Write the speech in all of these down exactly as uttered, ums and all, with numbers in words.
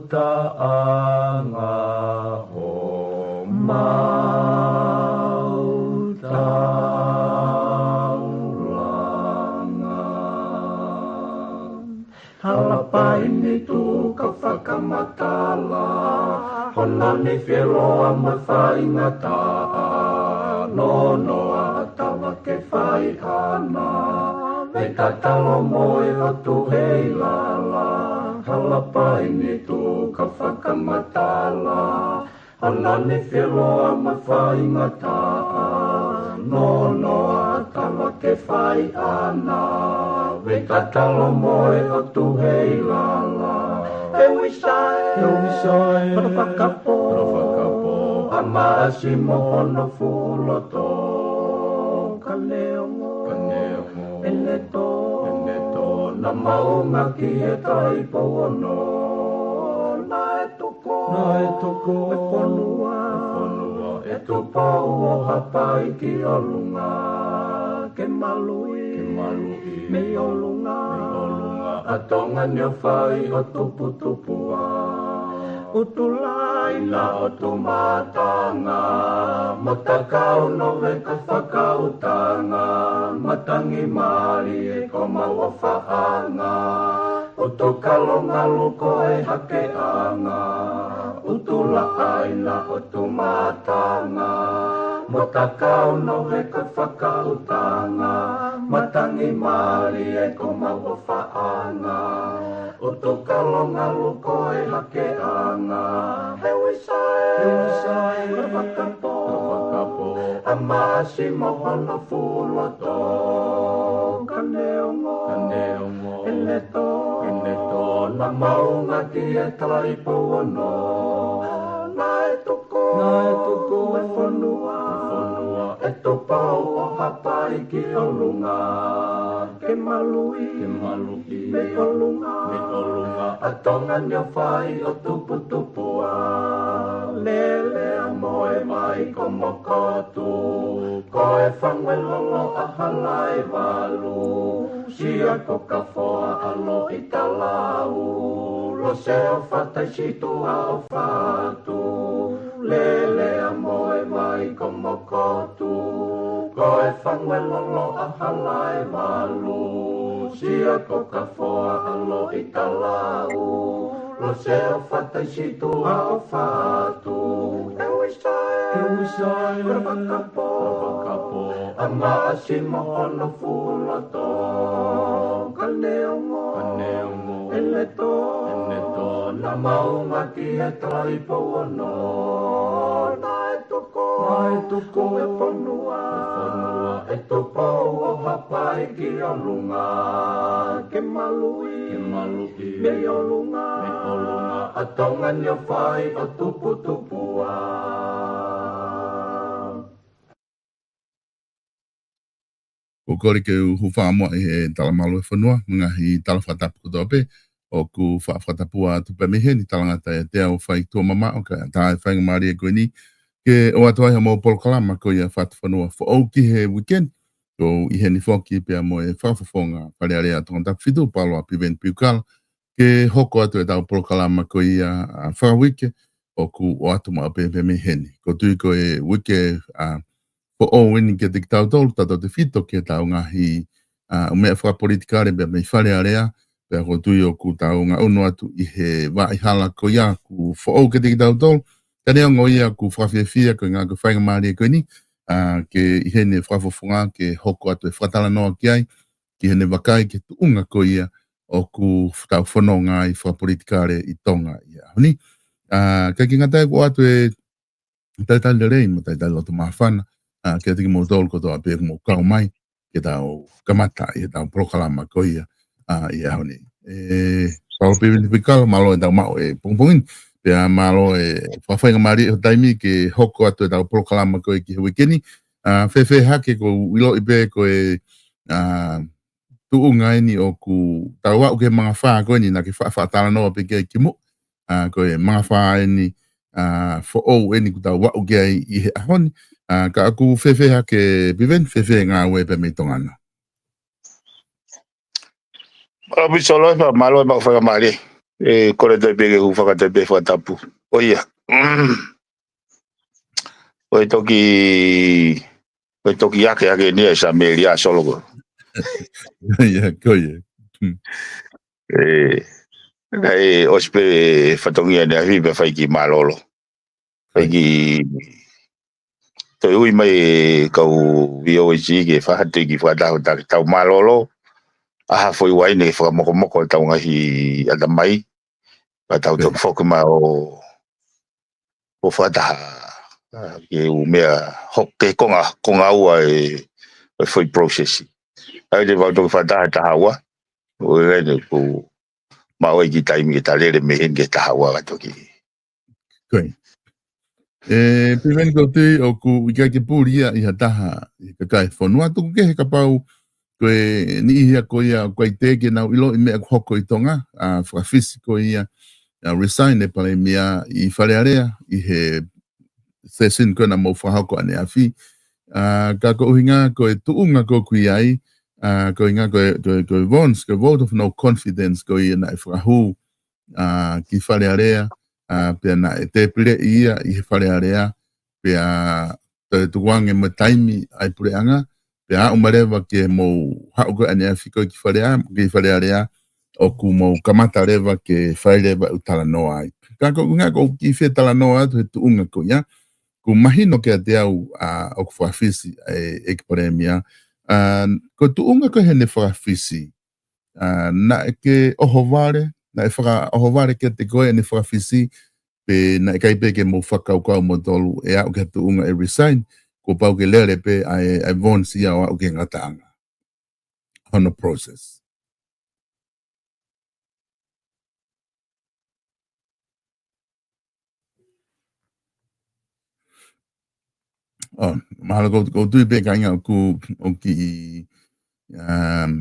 ʻUtaʻanga homau taulanga. Hala paini tuʻu ka fakamatala, hono nifi ʻe loa mo e faingataʻa, nonoa ʻa Tavake Faiʻana, vei tatalo mo e ʻOtu Heilala. Hala paini tuʻu ka fakamatala, hono nifi ʻe loa mo e faingataʻa, nonoa ʻa Tavake Faiʻana, vei tatalo mo e ʻOtu Heilala. He uisa ē, he uisa ē, kolo fakapō, kolo fakapō, ʻa Maʻasi mo hono fuʻu loto, ka neongo, ka neongo ʻene tō, ʻene tō, naʻa mau ngāueʻaki e Taipou ono, naʻe tuku, naʻe tuku e fonua, e fonua ʻe Tupou ʻo Haʻapai ki ʻolunga, ke maluʻi, ke maluʻi mei ʻolunga, mei ʻolunga ʻa Tonga ni ʻo fai ʻo tuputupu ʻa ʻUtulāina ʻo Tumatanga, mo Takau Noveka Fakautanga, Matangi Malie ko homau ʻofaʻanga, ʻUtukalo Ngalu ko e hakeʻanga, ʻUtulāina ʻo Tumatanga, mo Takau Noveka Fakautanga, Matangi Malie ko homau ʻofaʻanga, ʻUtukalo Ngalu ko e hakeʻanga. He uisa ē, he uisa ē, kolo fakapō, kolo fakapō, ʻa Maʻasi mo hono fuʻu loto, ka neongo, ka neongo ʻene tō, ʻene tō, naʻa mau ngāueʻaki e Taipou ono, naʻe tuku, naʻe tuku e fonua, e fonua ʻe Tupou ʻo Haʻapai ki ʻolunga, ke maluʻi, ke maluʻi mei ʻolunga, mei ʻolunga ʻa Tonga ni ʻo fai ʻo tuputupu ʻa Leleamoemai ko Mokotu, ko e Fanguelolo ʻa Halaevalu, Siakokafoa ʻa Loʻitalau, Lose ʻo Fataisituʻa ʻo Fatu, Leleamoemai ko Mokotu, ko e Fanguelolo ʻa Halaevalu, Siakokafoa ʻa Loʻitalau, Lose ʻo Fataisituʻa ʻo Fatu. He uisa ē, he uisa ē, kolo fakapō, kolo fakapō, ʻa Maʻasi mo hono fuʻu loto, ka neongo, ka neongo ʻene tō, ʻene tō, naʻa mau ngāueʻaki e Taipou ono, naʻe tuku, naʻe tuku e fonua, e fonua ʻe Tupou ʻo Haʻapai ki ʻolunga, ke maluʻi, ke maluʻi mei ʻolunga, mei ʻolunga ʻa Tonga ni ʻo fai ʻo tuputupu ʻa. ʻOku ou kole ke u hūfanga muʻa ʻi he talamalu e fonua, mo e ngaahi tala fakatapu kotoa pē ʻoku faʻa fakatapua atu pē mei heni, talangata ʻiate au Faituʻa Mamaʻo, kae ʻatā e faingamālie ko eni ke ʻoatu ai haʻamau polokalama ko ia Fatufonua Foʻou ki he uike ni. ʻOku ou ʻi heni foki pea mo e Fakafofonga Fale Alea Tongatapu fitu, Paula Piveni Piukala, ke hoko atu ʻetau polokalama ko ia ʻa fakauike ʻoku ʻoatu maʻu pē pē mei heni. ʻOku ou tui ko e uike ʻa foʻou eni kiate kitautolu, tautautefito ki heʻetau ngaahi, ʻa, ʻū meʻa fakapolitikale pea mei Fale Alea, pea ʻoku ou tui ʻoku tau ngaʻunu atu ʻi he vaʻa hala ko ia ʻoku foʻou kiate kitautolu. Ka neongo ia ʻoku fakafiefia ko e ngaahi faingamālie ko eni, ʻa, ke ʻi heʻene fakafofonga ke hoko atu e fakatalanoa ki ai, ki heʻene vakai ki he tuʻunga ko ia ʻoku tau fononga ai fakapolitikale ʻi Tonga ʻi he ʻaho ni. ʻA, ʻikai ke ngata ai, ʻoku ʻoatu e talitali lelei mo e talitali loto māfana, ʻa, kiate kimoutolu kotoa pē ʻoku mou kau mai ke tau kamata ʻi heʻetau polokalama ko ia, ʻa, ʻi he ʻaho ni. ʻE, Paula Piveni Pikalo, mālō e tau maʻu e pongipongi ni. Pea mālō e fakafaingamālie ho taimi ke hoko atu ʻetau polokalama ko ia ki he uike ni. ʻA, fēfē hake, ʻoku ou ʻiloʻi pē ko e, ʻa, tuʻunga eni ʻoku tau aʻu ki he mangafā ko eni naʻa ke fa-, fakatalanoa pē ki ai kimuʻa. ʻA, ko e mangafā eni, ʻa, foʻou eni ʻoku tau aʻu ki ai ʻi he ʻaho ni. ʻA, ka ʻoku fēfē hake Piveni, fēfē ngāue pea mei Tonga na? Mālō ʻaupito Solo, ʻe, mālō e maʻu faingamālie. ʻE, kole atu pē ke u hūfanga atu pē he fakatapu. ʻOiauē. ʻOi toki, ʻoi toki ake ake ni e Samelia Solo ko. ʻIo, ko ia. Hmm. ʻE, naʻe ʻosi pē fatongia ʻaneafi pea fai ki mālōlō. Fai ki, toe ui mai e kau V O H ke fakahā atu e kiʻi fakataha ʻo taki tau mālōlō. ʻAha foʻi uaine ke fakamokomoko ʻetau ngaahi ʻatamai. Pea tau toki foki mai ʻo, ʻo fakataha, ʻa, ki he ʻū meʻa hoko ki he konga, konga ua e, e foʻi process. ʻAi te vau toki fakataha taha ua. ʻO e ʻai eni ʻoku maʻu ai e kiʻi taimi ke ta lele mei heni ki he taha ua ka toki. Ko ia. ʻE, Piveni, ʻoku ou tui ʻoku ʻikai ke puli ia ʻi ha taha ʻi he kakai e fonua, tuku kehe kapau ko e niʻihi ia ko ia ʻoku ʻikai te ke nau ʻiloʻi e meʻa ʻoku hoko ʻi Tonga, ʻa, fakafisi ko ia, ʻa, resign e Palēmia ʻi Fale Alea ʻi he session ko ē naʻa mou fakahoko ʻaneafi. ʻA, ka ko e ʻuhinga ko e tuʻunga ko ē ʻoku ʻi ai, ʻa, ko e ʻuhinga ko e, ko e, ko e vones, ko e vote of no confidence ko ia naʻe fakahū, ʻa, ki Fale Alea, ʻa, pea naʻe tēpileʻi ia ʻi he Fale Alea, pea toe tukuange mo e taimi ʻa e puleʻanga, pea aʻu mai leva ke mou haʻu ko ē ʻaneafi ko ē ki Fale Alea, ki Fale Alea, ʻoku mou kamata leva ke fai leva e ʻū talanoa ai. Ka ko e ʻuhinga ʻoku ou kiʻi fie talanoa atu he tuʻunga ko ia, ʻoku mahino kiate au, ʻa, ʻoku fakafisi e ʻEiki Palēmia. ʻA, ko e tuʻunga ko ē heʻene fakafisi, ʻa, naʻe ke ʻohovale, naʻe fakaʻohovale kiate koe ʻene fakafisi, pe naʻe ʻikai pē ke mou fakakaukau moutolu ʻe aʻu ki ha tuʻunga e resign, kuo pau ke lele pē ʻa e, ʻa e vones ia ʻo aʻu ki he ngataʻanga hono process. ʻO, mahalo ʻoku, ʻoku ou tui pē kāinga ʻoku, ʻoku kiʻi, um,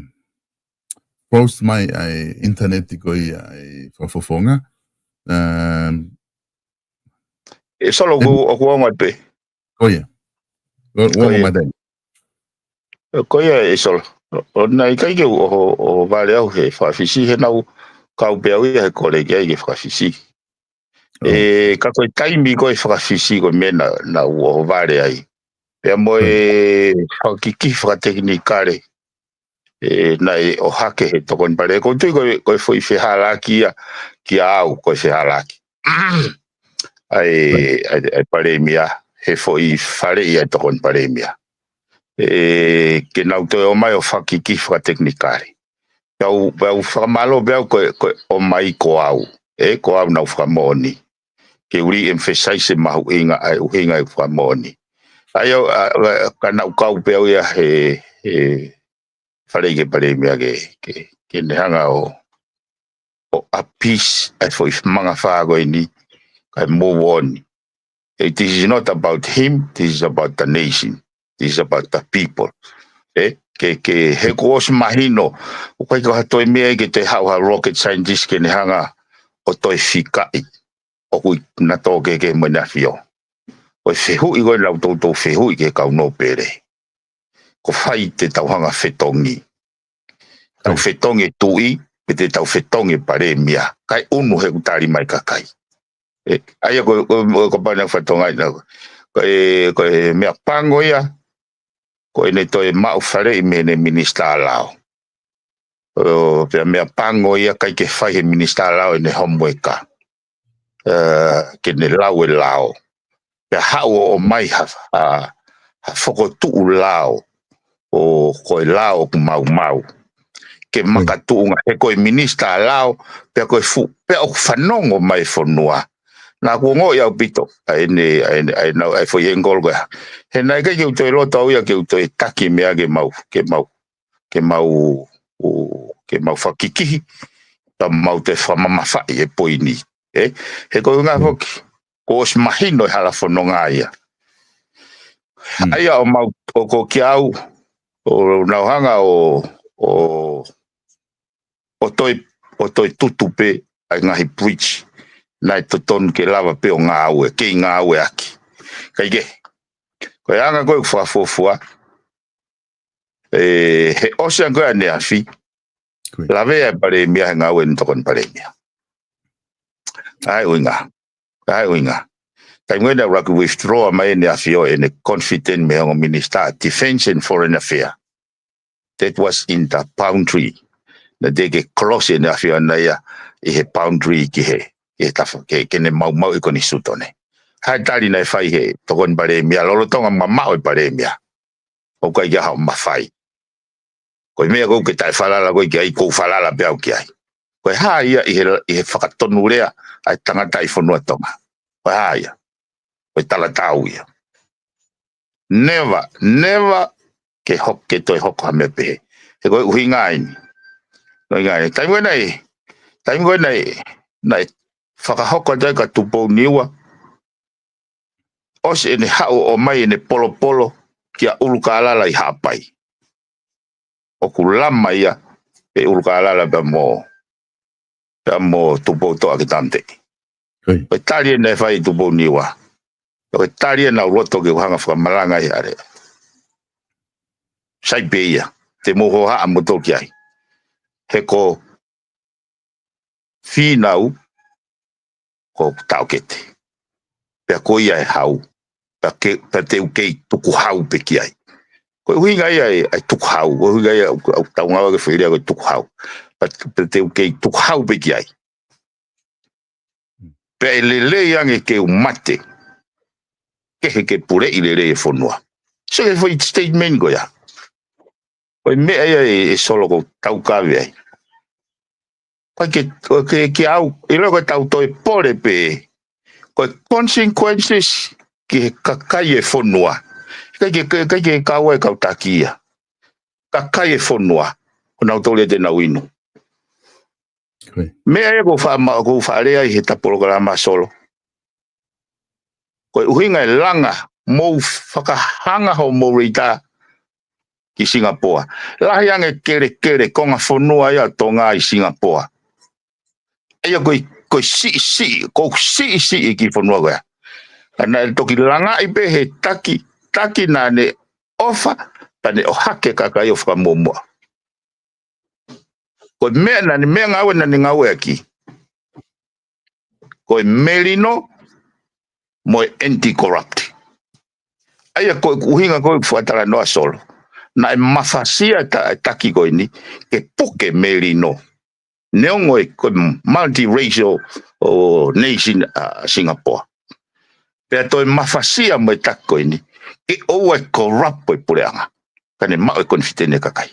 froze mai ʻa e internet ko ia ʻa e fakafofonga. Um, ʻe Solo, ʻoku, ʻoku ongo pē. Ko ia. Ko, ko ia. Ko ia ʻe Solo. ʻO, ʻo naʻe ʻikai ke u ʻoho, ʻohovale au he fakafisi he naʻa ku kau pē au ia he kole ki ai ke fakafisi. ʻE, ka ko e taimi ko e fakafisi ko e meʻa naʻa, naʻa ku ʻohovale ai. Pea mo e fakakikihi fakatekinikale ʻe, naʻe ʻohake he Tokoni Palēmia. ʻOku ou tui ko e, ko e foʻi fehālaaki ia, kiate au, ko e fehālaaki ʻa e, ʻa e, ʻa e Palēmia, he foʻi faleʻi ʻa e Tokoni Palēmia. ʻE, ke nau toe ō mai ʻo fakakikihi fakatekinikale. Pea u, pea u fakamālō pē au ko e, ko e ō mai ko au. ʻE, ko au naʻa ku fakamoʻoni. Ke u re-emphasize e mahuʻinga ʻa e ʻuhinga e fakamoʻoni. ʻA ia, ʻa, ʻa, ka naʻa ku kau pē au ia he, he faleʻi ki he Palēmia ke, ke, ke ne hanga ʻo, ʻo appease ʻa e foʻi mangafā ko eni, kae move on. It is not about him, this is about the nation, this is about the people. ʻE, ke, ke, he kuo ʻosi mahino, ʻoku ʻikai ko ha toe meʻa ia ke toe haʻu ha rocket scientist ke ne hanga ʻo toe fikaʻi ʻoku ʻi nautolu kehekehe mo ʻEne ʻAfio. Ko e fehuʻi ko ē naʻa tau toutou fehuʻi ki he kau nōpele. Ko fē te tau hanga fetongi. Tau fetongi e tuʻi, pe te tau fetongi e Palēmia. Kae ʻunu he ʻoku tali mai e kakai. ʻE, ʻa ia ko, ko, ko e kapau naʻa ku fatongia ʻe au. Ko e, ko e meʻa pango ia, ko ʻene toe maʻu faleʻi mei heʻene minisitā lao. ʻO, pea meʻapango ia ʻikai ke fai he minisitā lao ʻene homework, ē, ke ne lau e lao. Pea haʻu ʻo ʻomai ha, ha, ha fokotuʻu lao, ʻo ko e lao ʻoku maumau. Ke makatuʻunga he ko e minisitā lao, pea ko e fuʻu, pea ʻoku fanongo mai e fonua. Naʻa ku ongoʻi ʻaupito, ʻa ʻene, ʻa ʻene, ʻa ʻene, ʻa e foʻi angle ko ē. He naʻe ʻikai ke u toe loto au ia ke u toe taki meʻa ke mau, ke mau, ke mau, ʻo, ke mau fakakikihi, ka mau toe fakamamafaʻi e poini. Ē? He ko e ngā foki, ko ʻosi mahino e hala fononga ia. ʻA ia ʻo mau, ʻo ko kia au, ʻo nau hanga ʻo, ʻo, ʻo toe, ʻo toe tutu pē ʻa e ngaahi bridge naʻe totonu ke lava pē ʻo ngāue, kei ngāue ʻaki. Kae kehe, ko e anga ko ē ʻoku fakafuofua, ē, he ʻosi ange ko ē ʻaneafi, lavea e palēmia he ngāue ʻene tokoni palēmia. ʻA e ʻuhinga, ʻa e ʻuhinga. Taimi ko ē naʻe ʻuluaki withdraw mai ʻaneafi ʻo ʻene confident mei he ongo minisitā Defense and Foreign Affairs. That was in the boundary. Naʻe teʻeki ke cross ʻaneafi ʻaʻana ia ʻi he boundary ki he, ki he tafa, ke, ke ne maumauʻi e konisitūtone. Hā e tali naʻe fai he tokoni palēmia, lolotonga mamaʻo e palēmia. ʻOku ʻikai ke ʻi ai haʻo mafai. Ko e meʻa ko ē ke taʻefalala koe ki ai, ʻoku ou falala pē au ki ai. Ko e hā ia ʻi he, ʻi he fakatonulea ʻa e tangataʻi fonua Tonga? Ko e hā ia? Ko e talatau ia. Never, never ke hok-, ke toe hoko ha meʻa pehē. He ko e ʻuhinga eni. Ko e ʻuhinga eni. Taimi ko ē naʻe, taimi ko ē naʻe, naʻe fakahoko atu ai kia Tupou Niua, ʻosi ʻene haʻu ʻo ʻomai ʻene polopolo kia ʻUlukālala ʻi Haʻapai. ʻOku lama ia ʻe ʻUlukālala pea mo, pea mo Tupoutoʻa ki Tāmateʻi. Ko e tali eni naʻe fai ʻe Tupou Niua. Ko e tali eni naʻa ku loto ke u hanga fakamalanga ʻi he ʻaho ni. Sai pē ia, te mou hohaʻa moutolu ki ai. He ko Fīnau, ko taʻokete. Pea ko ia e hau. Pea ke, pea te u kei tukuhau pē ki ai. Ko e ʻuhinga ia e, e tukuhau. Ko e ʻuhinga ia ʻoku, ʻoku tau ngāueʻaki e foʻi lea ko e tukuhau. Pea, pea te u kei tukuhau pē ki ai. Pea ʻe lelei ange ke u mate. Kehe ke puleʻi lelei e fonua. So e foʻi statement ko ia. Ko e meʻa ia e, e Solo ʻoku ou taukave ai. Ko e ke, ko e ke, ke au, ʻilo ko e tau toe pole pē. Ko e consequences ki he kakai e fonua. ʻIkai ke, ke, ʻikai ke kau ai kau taki ia. Kakai e fonua. Ko nau tole te nau inu. Meʻa ia ʻoku ou faʻa ma-, ʻoku ou faʻa lea ai he ta polokalama Solo. Ko e ʻuhinga e langa, mou fakahanga hoʻomou leita ki Singapoa. Lahi ange kelekele konga fonua ia Tonga ʻi Singapoa. ʻA ia ko e, ko e siʻisiʻi, ko e siʻisiʻi ki fonua ko ia. Ka naʻe toki langaʻi pē he taki, taki naʻa ne ʻofa, pea ne ʻohake kakai ʻo fakamuʻomuʻa. Ko e meʻa naʻa ne, meʻangāue naʻa ne ngāueʻaki. Ko e melino mo e anti-corrupt. ʻA ia ko e ʻuhinga ko e fakatalanoa Solo. Naʻe mafasia ta-, taki ko eni, ke puke melino. Neongo e ko e multiracial ʻo nation ʻa Singapore. Pea toe mafasia mo e taki ko eni, ke ʻoua ʻe corrupt e puleʻanga. Ka ne maʻu e confidence e kakai.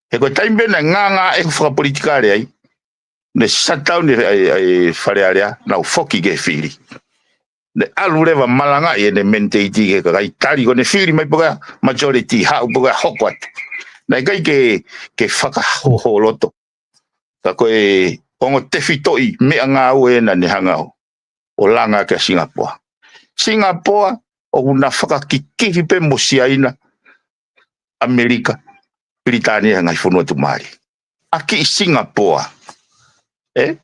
He ko e taimi pē naʻe ngāngāʻehu fakapolitikale ai, ne shutdown e, e, e Fale Alea, nau foki ki he fili. Ne ʻalu leva malangaʻi ʻene mandate ki he kakai tali ko ʻene fili mai pē ko e majority haʻu pē ko e hoko atu. Naʻe ʻikai ke, ke fakahoholoto. Ka ko e ongo tefitoʻi meʻangāue naʻa ne hanga ʻo langa kia Singapoa. Singapoa, ʻoku na fakakikihi pē mo Siaina, ʻAmelika, Pilitānia he ngaahi fonua tuʻumālie. ʻAki ʻi Singapoa. Ē?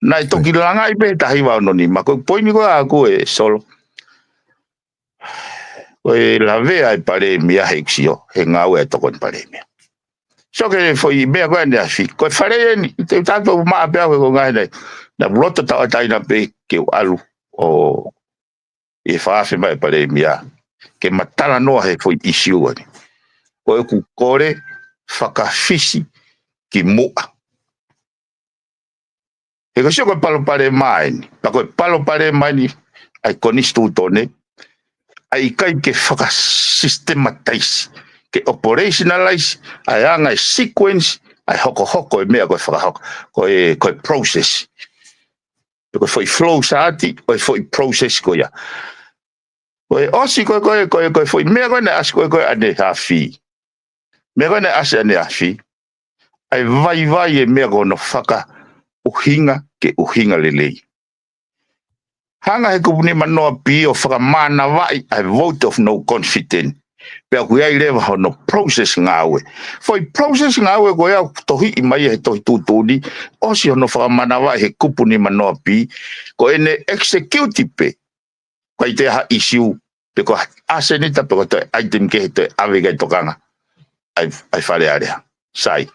Naʻe toki langaʻi pē he taha hiva ono nima. Ko e poini ko ē ʻaʻaku e Solo. Ko e lavea e palēmia he ʻEiki Sio, he ngāue e tokoni palēmia. So ke foʻi meʻa ko ē ʻaneafi, ko e fale eni, te u tapu maʻa pē au he ko e ngaahi nei, naʻa ku loto tauʻatāina pē ke u ʻalu ʻo ʻi he fakaafe mai e palēmia, ke ma talanoa he foʻi issue ko eni. ko ʻeku kole fakafisi ki muʻa. He ko e sio ko e palopalema eni, pea ko e palopalema eni ʻa e konisitūtone, ʻa e ʻikai ke fakasystematize, ke operationalize ʻa e anga e sequence ʻa e hokohoko e meʻa ko e fakahoko, ko e, ko e process. Pe ko e foʻi flow chart ʻo e foʻi process ko ia. Ko e ʻosi ko e, ko e, ko e, ko e foʻi meʻa ko e naʻe ʻasi ko e, ko e ʻaneafi. Meʻa ko e naʻe ʻasi ʻaneafi. ʻA e vaivai e meʻa ko hono fakaʻuhinga ke ʻuhinga lelei. Hanga he kupu nima noa B ʻo fakamānavaʻi ʻa e vote of no confidence. Pea ʻoku ʻi ai leva hono process ngāue. Foʻi process ngāue ko ia ʻoku tohiʻi mai he tohi tuʻutuʻuni, ʻosi hono fakamānavaʻi he kupu nima noa B, ko ʻene execute pē. Ko e ʻi ai ha issue, pe ko ha ʻasenita, pe ko e toe item kehe toe ʻave ki he tokanga ʻa e, ʻa e Fale Alea. Sai.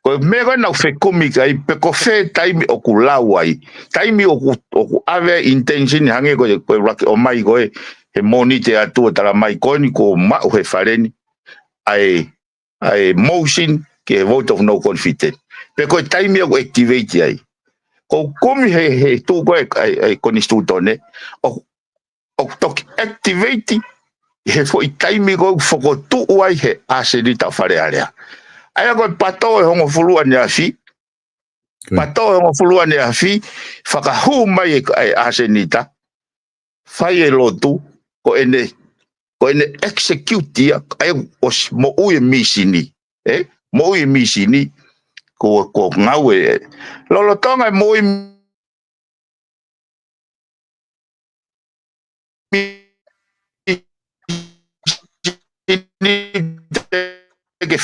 Ko e meʻa ko ē naʻa ku fekumi ki ai, pe ko fē taimi ʻoku lau ai, taimi ʻoku, ʻoku ʻave ai intention hangē ko e, ko e ʻuluaki ʻomai ko ē he Mōnite atu ʻo tala mai ko eni kuo maʻu he fale ni ʻa e, ʻa e motion ki he vote of no confidence. Pe ko e taimi ʻoku activate ai. Ko e kumi he, he tuʻu ko ē ʻa e, ʻa e konisitūtone, ʻo ʻoku toki activate he foʻi taimi ko ē ʻoku fokotuʻu ai he ʻasenita ʻo Fale Alea. ʻA ia ko e pato ʻe hongofulu ʻaneafi, Ko ia. Pato ʻe hongofulu ʻaneafi, fakahū mai e, e ʻasenita, fai e lotu, ko ʻene, ko ʻene execute ia, ʻa ia ʻosi moʻui e mīsini, ē? Moʻui e mīsini, ko, ko ngāue, lolotonga e moʻui ke,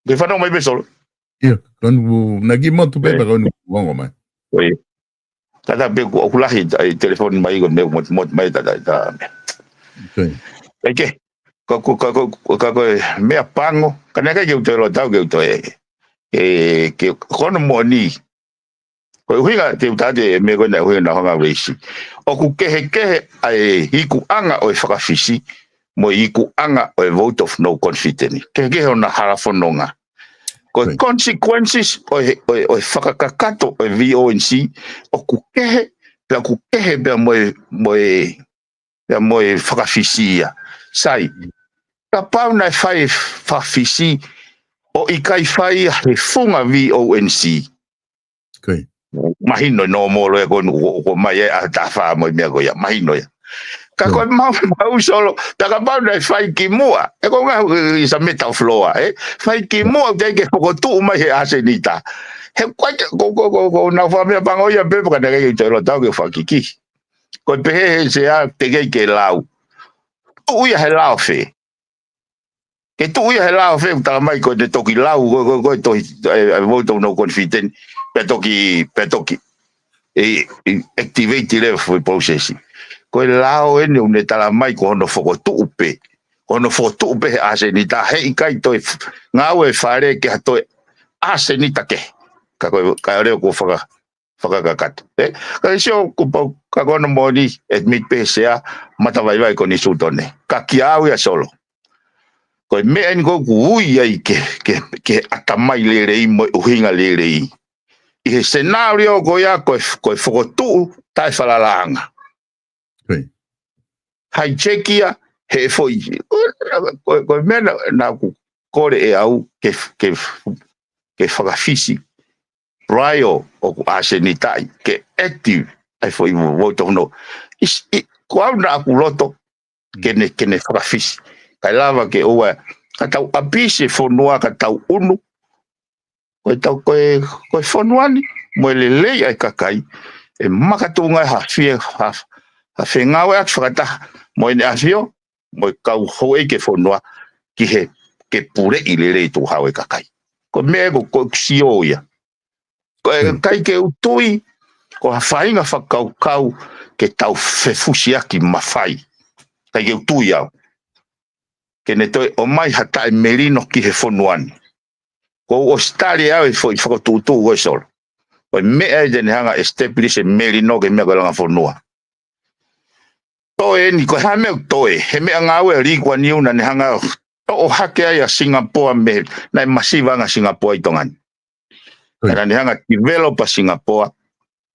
ke fanongo mai pē Solo. ʻIo, konu, naʻe kiʻi motu pē, ē, pea konu ongo mai. ʻOi. Tata pē ʻoku, ʻoku lahi ʻa e telefoni mai ko e meʻa motu, motu mai tata, tata. ʻOi. ʻEke, ka ko, ka ko, ka ko e meʻa pango, ka naʻe ʻikai ke u toe lotau ke u toe, ē, ke kono moʻoni. Ko e ʻuhinga te u tala atu e meʻa ko ē naʻe ʻuhinga naʻa ku hanga ʻo veisi. ʻOku kehekehe ʻa e ikuʻanga ʻo e fakafisi, mo e ikuʻanga ʻo e vote of no confidence. Kehekehe ʻona hala fononga. Ko e Right. consequences ʻo e, ʻo e, ʻo e fakakakato ʻo e V O N C, ʻoku kehe, pea ʻoku kehe pea mo e, mo e, pea mo e fakafisi ia. Sai, kapau naʻe fai fakafisi, ʻo ʻikai fai ia he funga V O N C. Ko ia. Mahino e nōmolo ia ko eni, ko, ko mai e ʻaho taha fā mo e meʻa ko ia, mahino ia. Ka ko e Ko ia. mau, mau Solo, pea kapau naʻe fai ki muʻa, ʻe ko e ngaahi, it's a matter of law, ē? Fai ki muʻa, ʻoku teʻeki ke fokotuʻu mai he ʻasenita. He ko e, ko, ko, ko, ko, naʻa ku fakameʻapango ia pē, pea ka naʻe ʻikai ke u toe lotau ke u fakakiki. Ko e pehē he sea, teʻeki ke lau. Tuʻu ia he lao fē. Ke tuʻu ia he lao fē, ʻoku tala mai ko ʻene toki lau, ko, ko, ko e tohi, e, e vote of no confidence, pea toki, pea toki, e, e, activate leva foʻi process. Ko e lao eni ʻoku ne tala mai ko hono fokotuʻu pē. Ko hono fokotuʻu pē he ʻasenita, heʻikai toe f-, ngāue fale ke ha toe ʻasenita kehe. Ka ko e, ka leo ko faka, fakakakato. Ē? Ka ke sio kuo pau ka ko hono moʻoni, admit pē sea, matavaivai konisitūtone. Ka kia au ia Solo. Ko e meʻa eni ko ē ʻoku ui ai ke, ke, ke ʻatamai lelei mo e ʻuhinga lelei. ʻI he scenario ko ia ko e f-, ko e fokotuʻu taʻefalalaʻanga. Ko ia. Hijack ia, he foʻi, ko, ko e meʻa naʻa, naʻa ku kole ʻe au ke, ke, ke fakafisi. Prior ʻoku ʻasenitaʻi, ke active, ʻa e foʻi vote of no. Is, i, ko au naʻa ku loto, ke ne, ke ne fakafisi. Kae lava ke ʻoua, ka tau ʻapisi e fonua, ka tau ʻunu, ko e tau, ko e, ko e fonua ni, mo e lelei ʻa e kakai, ʻe makatuʻunga ha fie, ha, ha fengāueʻaki fakataha, mo ʻEne ʻAfio, mo e kau houʻeiki e fonua, ki he, ke puleʻi lelei tuʻu hao e kakai. Ko e meʻa ko, ko e sio ia. Ko e Hmm. ʻikai ke u tui, ko ha faʻahinga fakakaukau ke tau fefusiaki mafai. ʻIkai ke u tui au. Ke ne toe ʻomai ha taʻemelino ki he fonua ni. Ko u ʻosi tali au e foʻi fokotuʻutuʻu ko ē Solo. Ko e meʻa ē te ne hanga establish e melino ki he meʻa ko e langa fonua. toe ni, ko e hā e meʻa ʻoku toe, he meʻangāue ʻa Lee Kuan Yew naʻa ne hanga ʻo toʻo hake ai ʻa Singapoa mei, naʻe masiva ange ʻa Singapoa ʻi Tonga ni. Ko ia. Naʻa ne hanga ʻo develop ʻa Singapoa,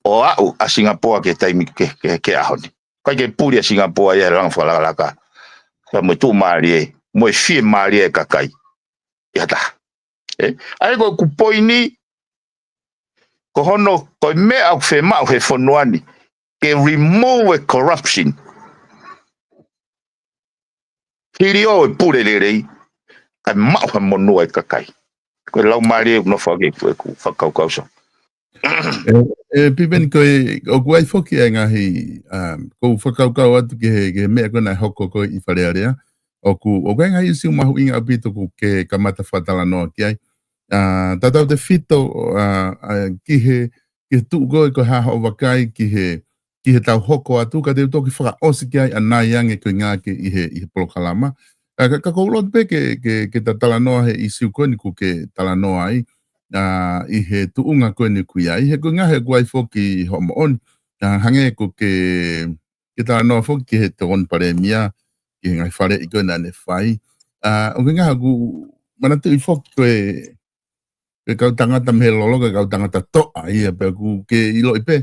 ʻo aʻu ʻa Singapoa ki he taimi ki he, ki he, ki he ʻaho ni. ʻIkai ke puli ʻa Singapoa ia he langa fakalakalaka. Ka mo e tuʻumālie, mo e fiemālie ʻa e kakai. ʻI ha taha. ʻE, ʻa ia ko ʻeku poini, ko hono, ko e meʻa ʻoku fiemaʻu he fonua ni, ke remove e corruption. Hili ʻo e pule lelei, kae maʻu ha monū ʻa e kakai. Ko e laumālie ʻoku nofo ʻaki ʻeku, ʻeku fakakaukau, Solo. ʻE, ʻe, Piveni, ko e, ʻoku ʻi ai foki e ngaahi, um, ʻoku ou fakakaukau atu ki he, ki he meʻa ko ē naʻe hoko ko ē ʻi Fale Alea. ʻOku, ʻoku ʻi ai e ngaahi ʻīsiu mahuʻinga ʻaupito ʻoku ke kamata fakatalanoa ki ai. ʻA, tautautefito, ʻa, ʻa, ki he, ki he tuʻu ko ē ko e hā hoʻo vakai ki he, ki heʻetau hoko atu, ka te u toki fakaʻosi ki ai ʻanai ange ko e ngāueʻaki ʻi he, ʻi he polokalama. ʻA, ka, ka ʻoku ou loto pē ke, ke, ke ta talanoa he ʻīsiu ko eni ʻoku ke talanoa ai, ʻa, ʻi he tuʻunga ko eni ʻoku ʻi ai, he ko e ngaahi ʻoku ʻi ai foki hoʻo moʻoni, ʻa, hangē ʻoku ke, ke talanoa foki ki he Tokoni Palēmia, ki he ngaahi faleʻi ko ē naʻa ne fai. ʻA, ʻoku ʻi ai e ngaahi ʻoku manatuʻi foki ko e, ko e kau tangata mei he lolo, ko e kau tangata toʻa ia pea ʻoku ke ʻiloʻi pē.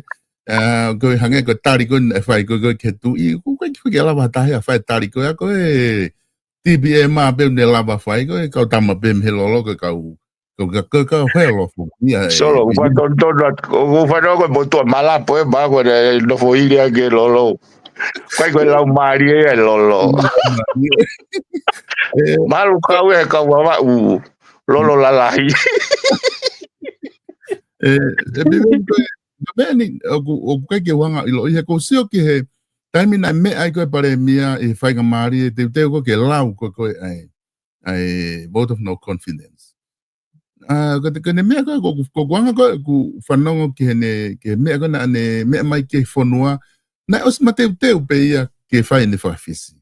ʻA, ko e hangē ko e tali ko ē naʻe fai ko ē, ko ē ki he tuʻi, ʻoku ʻikai ke, ke lava ha taha ia ʻo fai e tali ko ē, ʻa ko e T P M pē ʻoku ne lava fai, ko e kau tama pē mei he lolo, ko e kau, ko e ka, ko e kau helo foki ia, ʻe, Solo, ʻoku fakatonutonu atu, ʻoku fakatonutonu ko e motuʻa malapo ē, pea ko e nofo hili ange ki he lolo. ʻIkai ko e laumālie ia ʻo e lolo. ʻE, Malu kau ē kau Vavaʻu lolo lalahi. ʻE, ʻe Piveni, ko e, ko e meʻa ni, ʻoku, ʻoku ʻikai ke u hanga ʻo ʻiloʻi, he ʻoku ou sio ki he taimi naʻe meʻa ai ko ē Palēmia ʻi he faingamālie, teuteu ko ē ke lau ko ē ko ē ʻa e, ʻa e vote of no confidence. ʻA, ko e, ko e meʻa ko ē, ko, ko, ko e anga ko ē ʻeku fanongo ki heʻene, ki he meʻa ko ē naʻa ne meʻa mai ki he fonua, naʻe ʻosi mateuteu pē ia ke fai ʻene fakafisi.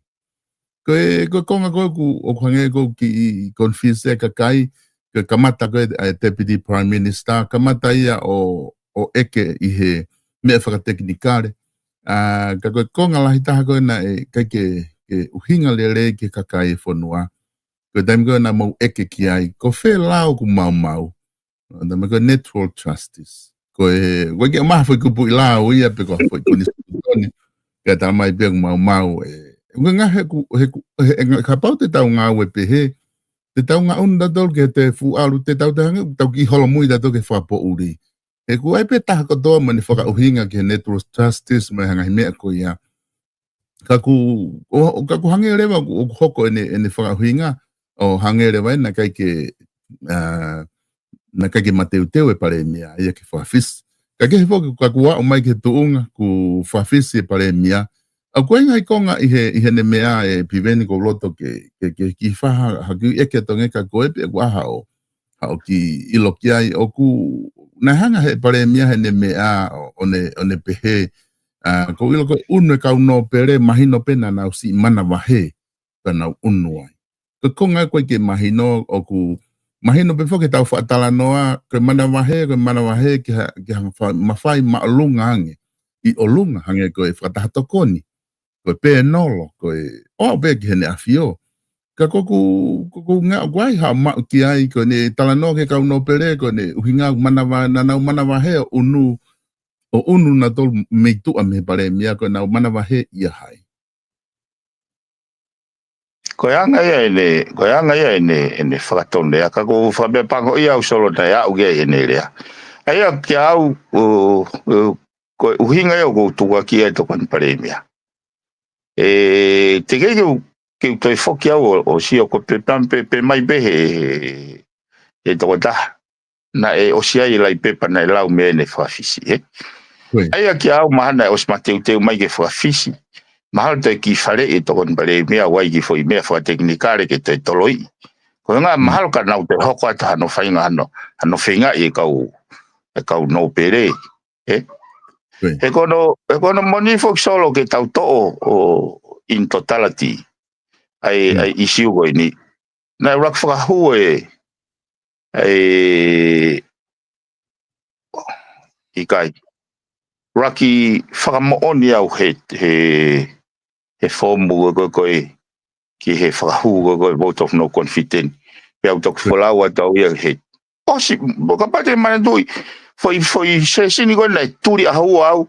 Ko e, ko e konga ko ē ʻoku, ʻoku hangē ʻoku kiʻi confuse e kakai, ko e kamata ko ē ʻa e Deputy Prime Minister, kamata ia ʻo, ʻo ʻeke ʻi he meʻa fakatekinikale. ʻA, ka ko e konga lahi taha ko ē naʻe ʻikai ke, ke ʻuhinga lelei ki he kakai e fonua. Ko e taimi ko ē naʻa mou ʻeke ki ai, ko fē lao ʻoku maumau. ʻA, taimi ko e natural justice. Ko e, ko e ke maha foʻi kupuʻi lao ia pe ko ha foʻi konisitūtone. Ke tala mai pē ʻoku maumau ē. ʻOku ʻi ai e ngaahi he ʻoku, he ʻoku, he, he ngaahi kapau te tau ngāue pehē, te tau ngaʻunu tautolu ki he fuʻu ʻalu, te tau te hangē, tau kiʻi holomui tautolu ki he fakapoʻuli. He ʻoku ʻi ai pē taha kotoa mo ʻene fakaʻuhinga ki he natural justice mo e ngaahi meʻa ko ia. Ka ʻoku, ʻo, ʻo, ka ʻoku hangē leva ʻoku, ʻoku hoko ʻene, ʻene fakaʻuhinga, ʻo hangē leva ē naʻe ʻikai ke, ʻa, naʻe ʻikai ke mateuteu e Palēmia ia ke fakafisi. Ka kehe foki, ka ʻoku aʻu mai ki he tuʻunga ʻoku fakafisi e Palēmia. ʻOku ʻi ai e ngaahi konga ʻi he, ʻi heʻene meʻa ē Piveni ʻoku ou loto ke, ke, ke, ke fai ha, ha kiʻi ʻeke atu ange kia koe pe ʻoku ʻi ai haʻo, haʻo kiʻi ʻilo ki ai ʻoku, naʻe hanga he Palēmia heʻene meʻa ʻo, ʻo ne, ʻo ne pehē, ʻa, ʻoku ou ʻilo ko e ʻunu e kau nōpele, mahino pē naʻa nau siʻi manavahē, ka nau ʻunu ai. Ko e konga ko ē ke mahino ʻoku, mahino pē foki ʻetau fakatalanoa, ko e manavahē, ko e manavahē ke ha, ke ha fa-, mafai māʻolunga ange, ʻi ʻolunga hangē ko e fakataha tokoni, ko e pēnolo, ko e ʻoku pē ki heʻene ʻafio. Ka ʻoku, ʻoku, ʻoku ngaahi, ʻoku ʻi ai haʻo maʻu ki ai, ko ʻene talanoa ki he kau nōpele, ko ʻene ʻuhinga manava-, naʻa nau manavahē ʻo ʻunu, ʻo ʻunu nautolu mei tuʻa mei he Palēmia, ko ʻenau manavahē ʻia hai. Ko e anga ia ʻene, ko e anga ia ʻene, ʻene fakatonu ia, ka ʻoku ou fakameʻapango ia au Solo naʻe aʻu ki ai ʻene lea. ʻA ia kia au, ʻo, ʻo, ko e ʻuhinga ia ʻoku ou tukuakiʻi ai e Tokoni Palēmia. ʻE, teʻeki ke u, ke u toe foki au ʻo, ʻo sio ko e pē pam pē, pē mai pē he, he, he tokotaha. Naʻe ʻosi ʻi ai e lai pepa naʻe lau mei heʻene fakafisi, ē? Ko ia. ʻA ia kia au mahalo naʻe ʻosi mateuteu mai ke fakafisi. Mahalo toe kiʻi faleʻi e Tokoni Palēmia ʻo ʻai kiʻi foʻi meʻa fakatekinikale ke toe toloiʻi. Ko e ngaahi Mm. mahalo ka nau toe hoko atu hano fainga hano, hano feingaʻi e kau, e kau nōpele, ē? Ko ia. He ko hono, he ko hono moʻoni foki Solo ke tau toʻo ʻo in totality ʻa e, Mm. ʻa e ʻīsiu ko eni. Naʻe ʻuluaki fakahū e, e, ʻikai. ʻUluaki fakamoʻoni au he, he, he foomu ko ē, ko ē, ki he fakahū ko ē, ko ē vote of no confidence. Pea u toki folau atu au ia he. ʻOsi, mo kapau te manatuʻi, foʻi, foʻi sesini ko ē naʻe tuli ʻaho ua au,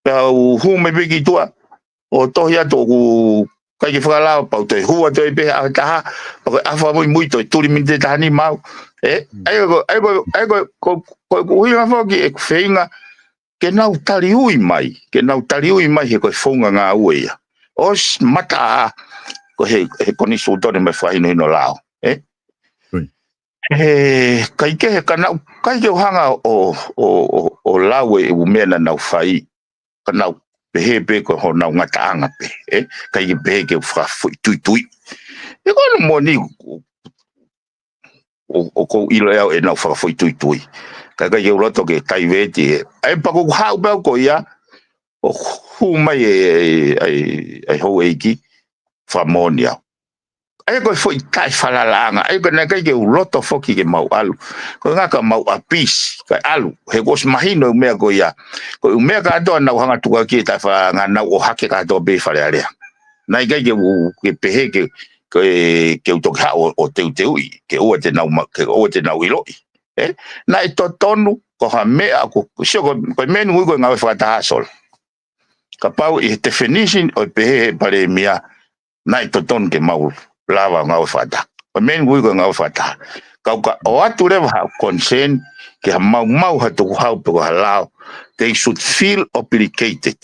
pea u hū mai pē ki tuʻa, ʻo tohi atu ʻoku ʻikai ke fakalava pau toe hū atu ai pē ʻaho ʻe taha, pea ko e ʻaho fakamuimui toe tuli miniti ʻe taha nima au. Ē, ʻa ia ko, ʻa ia ko, ʻa ia ko, ko, ko ʻeku ʻuhinga foki ʻeku feinga, ke nau taliui mai, ke nau taliui mai he ko e founga ngāue ia. ʻOsi mata ā, ko e, he konisitūtone mo e fakahinohino lao. Ē? He ʻikai ke, he ka nau, ʻikai ke u hanga ʻo, ʻo, ʻo, ʻo lau e ʻū meʻa naʻa nau fai, ka nau pehē pē ko honau ngataʻanga pē, ē? ʻIkai ke pehē ke u fakafoʻituitui. He ko hono moʻoni, ʻo, ʻo, ʻoku ou ʻilo ʻe au ʻenau fakafoʻituitui. Ka ʻikai ke u loto ke taiveti, ē. ʻA ia pea ko ʻeku haʻu pē au ko ia, ʻo hū mai e, e, e, e houʻeiki, fakamoʻoni au. ʻA ia ko e foʻi taʻefalalaʻanga, ʻa ia ko e naʻe ʻikai ke u loto foki ke mau ʻalu. Ko e ʻuhinga ka mau ʻapisi, kae ʻalu. He kuo ʻosi mahino e meʻa ko ia. Ko e meʻa kātoa naʻa nau hanga tukuakiʻi e taʻefalalaʻanga, naʻa nau ō hake kātoa pē Fale Alea. Naʻe ʻikai ke u, ke pehē ke, ke, ke u toki haʻu ʻo, ʻo teuteuʻi, ke ʻoua te nau ma-, ke ʻoua te nau ʻiloʻi. Ē? Naʻe totonu, ko ha meʻa ko, sio ko, ko e meʻa ni ʻoku ui ko e ngāue fakataha Solo. Kapau ʻi he definition ʻo e pehē he palēmia, naʻe totonu ke mau lava ngāue fakataha. Ko e meʻa ni ʻoku ui ko e ngāue fakataha. Ka u ka ʻoatu leva haʻaku concern, ke ha maumau ha tukuhau pe ko ha lao, they should feel obligated.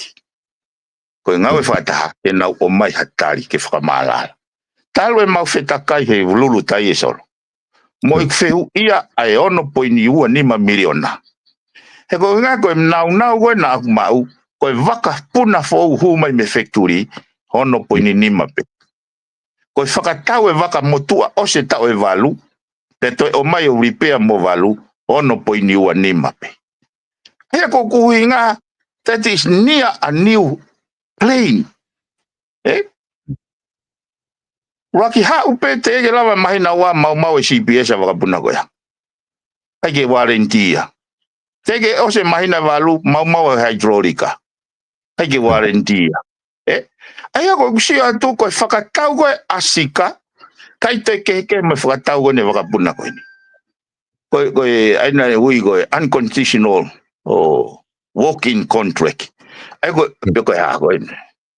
Ko e ngāue fakataha, ke nau ʻomai ha tali ke fakamaʻalaʻala. Talu ʻemau fetakai he Lulutai ē Solo. Mo ʻeku fehuʻia ʻa e ono poini ua nima miliona. He ko e ʻuhinga ko e nāunau ko ē naʻa ku maʻu, ko e vakapuna foʻou hū mai mei he fekitulī, ono poini nima pē. Ko e fakatau e vaka motuʻa ʻosi e taʻu ʻe valu, pea toe ʻomai ʻo lipea mo valu, ono poini ua nima pē. ʻA ia ko ʻeku ʻuhinga, that is near a new plane. Ē? Ua ki haʻu pē teʻeki lava māhina ua maumau e C P S ʻa e vakapuna ko ia. ʻIkai ke warranty ia. Teʻeki ʻosi e māhina valu maumau e haitilolika. ʻIkai ke warranty ia. Ē? ʻA ia ko ʻeku sio atu ko e fakatau ko ē ʻa Sika, ʻikai toe kehekehe mo e fakatau ko eni e vakapuna ko eni. Ko e, ko e, ʻa ia naʻe ui ko e unconditional ʻo walk-in contract. ʻA ia ko e, pe ko e hā ko eni.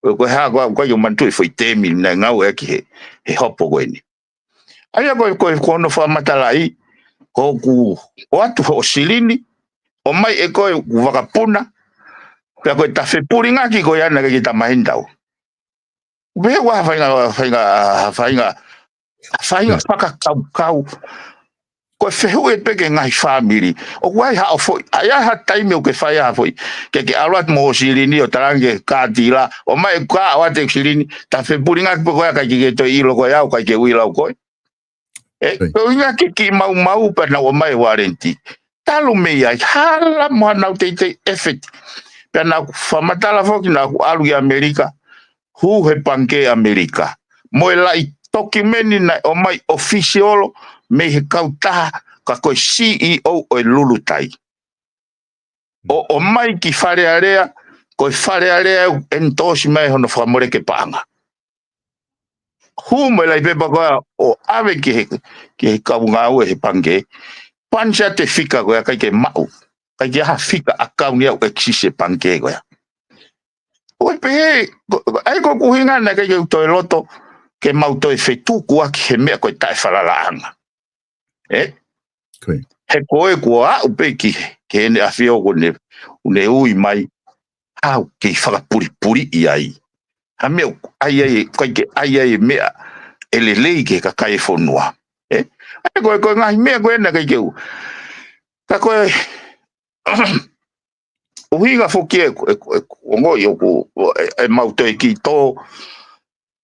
Ko e, ko e hā ko e, ko e ʻikai ke u manatuʻi e foʻi tēmi naʻe ngāueʻaki he, he hopo ko eni. ʻA ia ko e, ko e, ko hono fakamatalaʻi, ko ʻeku ʻoatu hoʻo silini, ʻomai ʻe koe ʻeku vakapuna, pea ko e taʻefepulingaki ko ia naʻe ʻikai ke ta maheni tau. Pea ʻoku ʻi ai ha faʻahinga, faʻahinga, faʻahinga, faʻahinga fakakaukau. Ko e fehuʻi pē ki he ngaahi fāmili. ʻOku ʻi ai haʻo foʻi, ʻa ia ha taimi ʻoku ke fai ha foʻi. Ke ke ʻalu atu mo hoʻo silini ʻo talaange ki he kātila. ʻOmai ʻeku kā ʻoatu ʻeku silini. Taʻefepulingaki pē ko ia ʻikai ke ke toe ʻilo koe au, ʻikai ke u ʻilo au koe. Ē, ko e ʻuhinga ke kiʻi maumau pea nau ʻomai e warranty. Talu mei ai, hala mo hanau teitei effort. Pea naʻa ku fakamatala foki naʻa ku ʻalu ki ʻAmelika, hū he pangikē ʻAmelika. Mo e laʻi tokimeni naʻe ʻomai official mei he kautaha ka ko e C E O ʻo e Lulutai. ʻO, ʻomai ki Fale Alea, ko e Fale Alea ʻoku endorse mai hono fakamoleki e paʻanga. Hū mo e laʻi pepa ko ia ʻo ʻave ki he, ki he kau ngāue he pangikē. Punch atu e fika ko ia ʻikai ke maʻu. ʻIkai ke ʻi ai ha fika ʻakauni ʻoku exist he pangikē ko ia. ʻOku pehē, ko, ʻa ia ko ʻeku ʻuhinga naʻe ʻikai ke u toe loto, ke mau toe fetukuaki he meʻa ko e taʻefalalaʻanga. Ē? Ko ia. He ko e kuo aʻu pē ki, ki heʻene ʻafio kuo ne, kuo ne ui mai, ʻoku kei fakapulipuliʻi ai. Ha meʻa ʻoku ʻai ai, ʻikai ke ʻai ai e meʻa ʻe lelei ki he kakai e fonua. Ē? ʻA ia ko e, ko e ngaahi meʻa ko ē naʻe ʻikai ke u. Ka ko e, ʻuhinga foki e, e, e, ongoʻi ʻoku, e, e mau toe kiʻi tō.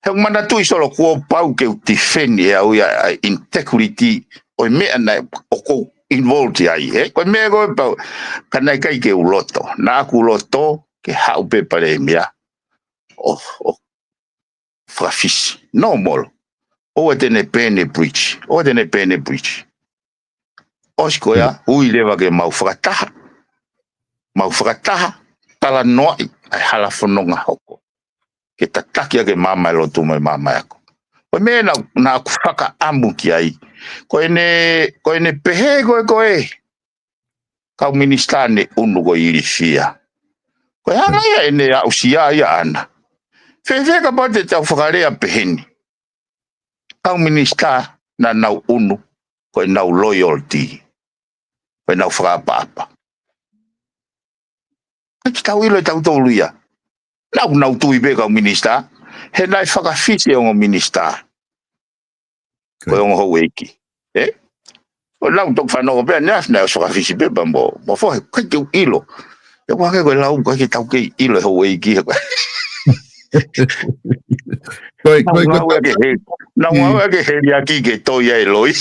He ʻoku manatuʻi Solo kuo pau ke u defend ʻe au ia ʻa e integrity ʻo e meʻa naʻe ʻoku ou involved ai, ē? Ko e meʻa ko ē pau, ka naʻe ʻikai ke u loto. Naʻa ku loto, ke haʻu pē palēmia ʻo, ʻo fakafisi. No more. ʻOua te ne burn e bridge. ʻOua te ne burn e bridge. ʻOsi ko ia, ui leva ke mau fakataha. Mau fakataha, talanoaʻi, ʻa e hala fononga hoko. ke tataki ʻaki e maama ʻo e lotu mo e maama ʻo e ako. Ko e meʻa naʻa, naʻa ku fakaʻamu ki ai. Ko ʻene, ko ʻene pehē ko ē ko e kau minisitā ne ʻunu ko e ilifia. Ko e hā ia ʻene aʻusia ia ʻana. Fēfē kapau te tau fakalea pehē ni. Kau minisitā naʻa nau ʻunu, ko ʻenau loyalty. Ko ʻenau fakaʻapaʻapa. ʻIkai ke tau ʻilo ʻe tautolu ia. Naʻa nau tui pē kau minisitā. He naʻe fakafisi e ongo minisitā. Ko e ongo houʻeiki. Ē? ʻO nau toki fanongo pē ʻanenai, naʻe ʻosi fakafisi pē pea mo, mo fohe, ʻikai ke u ʻilo. ʻE ʻoku hangē ko e lau, ʻikai ke tau kei ʻilo e houʻeiki. Ko e, ko e, ko e, nau ngāueʻaki e he, nau ngāueʻaki e heliaki ke toi ai e loi.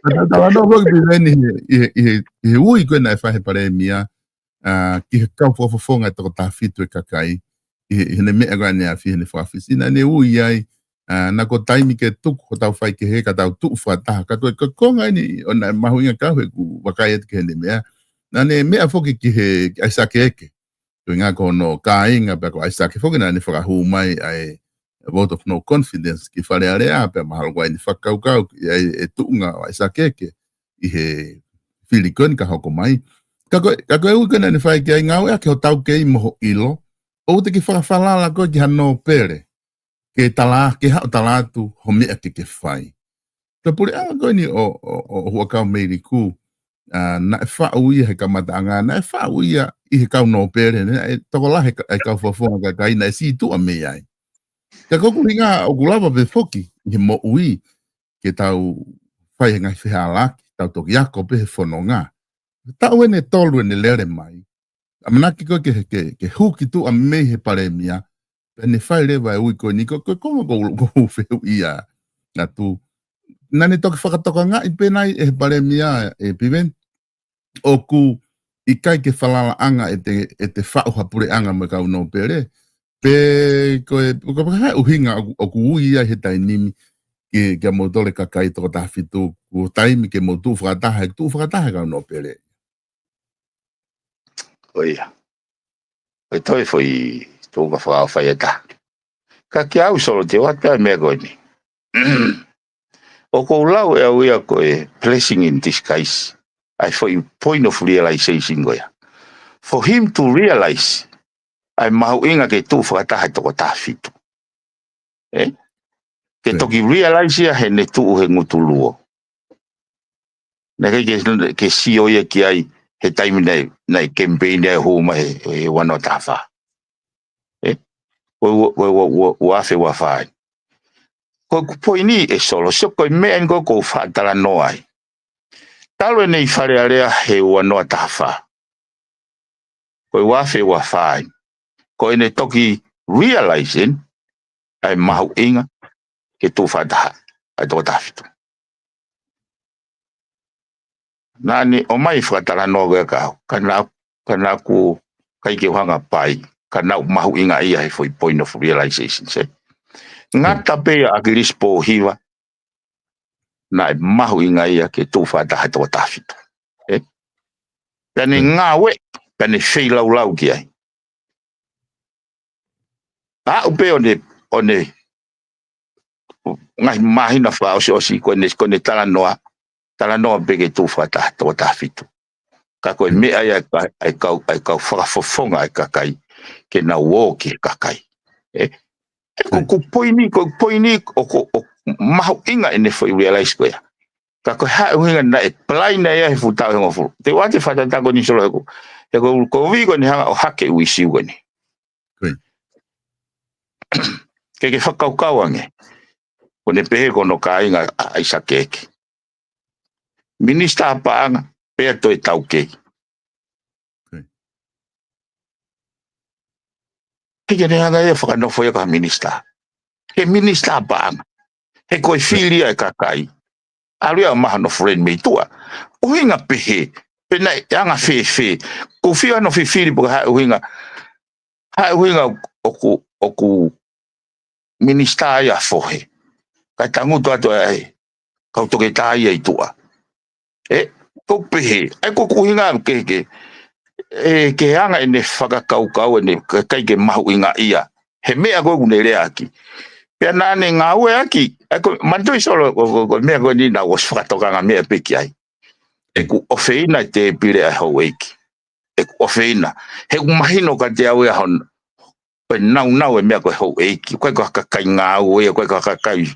Ka tau talanoa foki Piveni ʻi he, ʻi he, ʻi he, ʻi he ui ko ē naʻe fai he palēmia, ʻa, ki he kau fakafofonga ʻe toko taha fitu ʻo e kakai, ʻi he, ʻi heʻene meʻa ko ē ʻaneafi, heʻene fakafisi, naʻa ne ui ai, ʻa, naʻa ko e taimi ke tuku hotau faikehe ka tau tuʻu fakataha. Ka ko e, ko e konga eni ʻoku mahuʻinga kau he ʻoku vakai atu ki heʻene meʻa. Naʻa ne meʻa foki ki he, ki ʻAisake Eke. Ko e ʻuhinga ko hono kāinga pea ko ʻAisake foki naʻa ne fakahū mai ʻa e vote of no confidence ki Fale Alea pea mahalo ko ʻene fakakaukau ki ai e tuʻunga ʻo ʻAisake Eke ʻi he fili ko eni ka hoko mai. Ka ko e, ka ko e ui ko ē naʻa ne fai ki ai ngāueʻaki hotau kei mo ho ʻilo, ʻoua te ke fakafalala koe ki ha nōpele, ke tala, ke haʻu ʻo tala atu ho meʻa ke ke fai. Ko e puleʻanga ko eni ʻo, ʻo, ʻo Huʻakavameiliku, ʻa, naʻe faʻu ia he kamataʻanga, naʻe faʻu ia ʻi he kau nōpele, naʻe tokolahi e ka-, e kau fakafofonga kakai naʻe sītuʻa mei ai. Ka ko ʻeku ʻuhinga ʻoku lava pē foki ʻi he moʻui ke tau fai he ngaahi fehālaaki, tau toki ako pē he fononga. Taʻu eni ʻe tolu ʻene lele mai. ʻAmanaki ko ē ke, ke, ke hū ki tuʻa mei he palēmia, pea ne fai leva e ui ko eni ko, ko, ko, ko, ko fehuʻia atu. Naʻa ne toki fakatokangaʻi pē nai ʻe he palēmia ʻe Piveni ʻoku ʻikai ke falalaʻanga ʻete, ʻete faʻu ha puleʻanga mo e kau nōpele. Pe ko e, ko e hā e ʻuhinga ʻoku, ʻoku ui ai he taimi ni ki, kia moutolu e kakai toko taha fitu, ko e taimi ke mou tuʻu fakataha, he tuʻu fakataha e kau nōpele. ʻIo. Ko e toe foʻi tuʻunga fakaʻofa ia ʻe taha. Ka kia au Solo te u ʻoatu e meʻa ko eni. ʻOku ou lau ʻe au ia ko e blessing in disguise. ʻA e foʻi point of realization ko ia. For him to realize, ʻa e mahuʻinga ke tuʻu fakataha e toko taha fitu. Ē? Ke toki realize ia heʻene tuʻu he ngutu luo. Naʻe ʻikai ke, ke sio ia ki ai he taimi naʻe, naʻe campaign ai hū mai he, he ua noa taha fā. Ē? Ko e ua, ua, ua, ua, ua afe ua fā eni. Ko ʻeku poini ʻe Solo, sio ko e meʻa eni ko ē ʻoku ou faʻa talanoa ai. Talu ʻene ʻi Fale Alea he ua noa taha fā. Ko e ua afe ua fā eni. Ko ʻene toki realize eni, ʻa e mahuʻinga ke tuʻu fakataha ʻa e toko taha fitu. Naʻa ne ʻomai fakatalanoa ko ia kia au, ka naʻa, ka naʻa ku ʻikai ke u hanga ʻo pai, ka naʻa ku mahuʻingaʻia he foʻi point of realization, sē. Ngata pē ia ʻa ʻAkilisi Pōhiva, naʻe mahuʻinga ia ke tuʻu fakataha e toko taha fitu. Ē? Pea ne ngāueʻi, pea ne feilaulau ki ai. Aʻu pē ʻo ne, ʻo ne, ngaahi māhina fakaʻosiʻosi ko ʻene, ko ʻene talanoa, talanoa pē ke tuʻu fakataha e toko taha fitu. Ka ko e meʻa ia ʻa e ka-, ʻa e kau, ʻa e kau fakafofonga ʻa e kakai, ke nau ō ki he kakai. Ē? He ko ʻeku poini, ko ʻeku poini, ʻoku, ʻoku mahuʻinga ʻene foʻi realize ko ia. Ka ko e hā e ʻuhinga naʻe apply ai ia he fuʻu taʻu ʻe hongofulu. Te u ʻoatu e fakatātā ko eni Solo he ko, he ko e kovi ko eni hanga ʻo hake ʻū ʻīsiu ko eni. Ke ke fakakaukau ange. Ko ʻene pehē ko hono kāinga ʻa ʻAisake Eke. Minisitā paʻanga, pea toe taukei. He ke ne hanga ia ʻo fakanofo ia ko ha minisitā. He minisitā paʻanga. He ko e fili ia ʻa e kakai. ʻAlu ia ʻo maʻu hono friend mei tuʻa. ʻUhinga pehē. Pe naʻe anga fēfē. Ko e fiha hono fifili pe ko e hā e ʻuhinga. Hā e ʻuhinga ʻoku, ʻoku minisitā ia ʻa fohe. Kae tangutu atu ʻa e kau toketā ia ʻi tuʻa. Ē, ko e pehē. ʻA ia ko ʻeku ʻuhinga ke, ke, ʻe ke anga ʻene fakakaukau ʻene kakai ke mahuʻingaʻia he meʻa ko ē ʻoku ne leaʻaki. Pea naʻa ne ngāueʻaki, ʻa ko, manatuʻi Solo, ko, ko, ko e meʻa ko eni naʻa ku ʻosi fakatokanga meʻa pē ki ai. ʻOku ʻofeina e tēpile ʻa e houʻeiki. ʻOku ʻofeina. He ʻoku mahino kiate au ia hon, ko e naunau e meʻa ko e houʻeiki. ʻIkai ko ha kakai ngāue ia, ʻikai ko ha kakai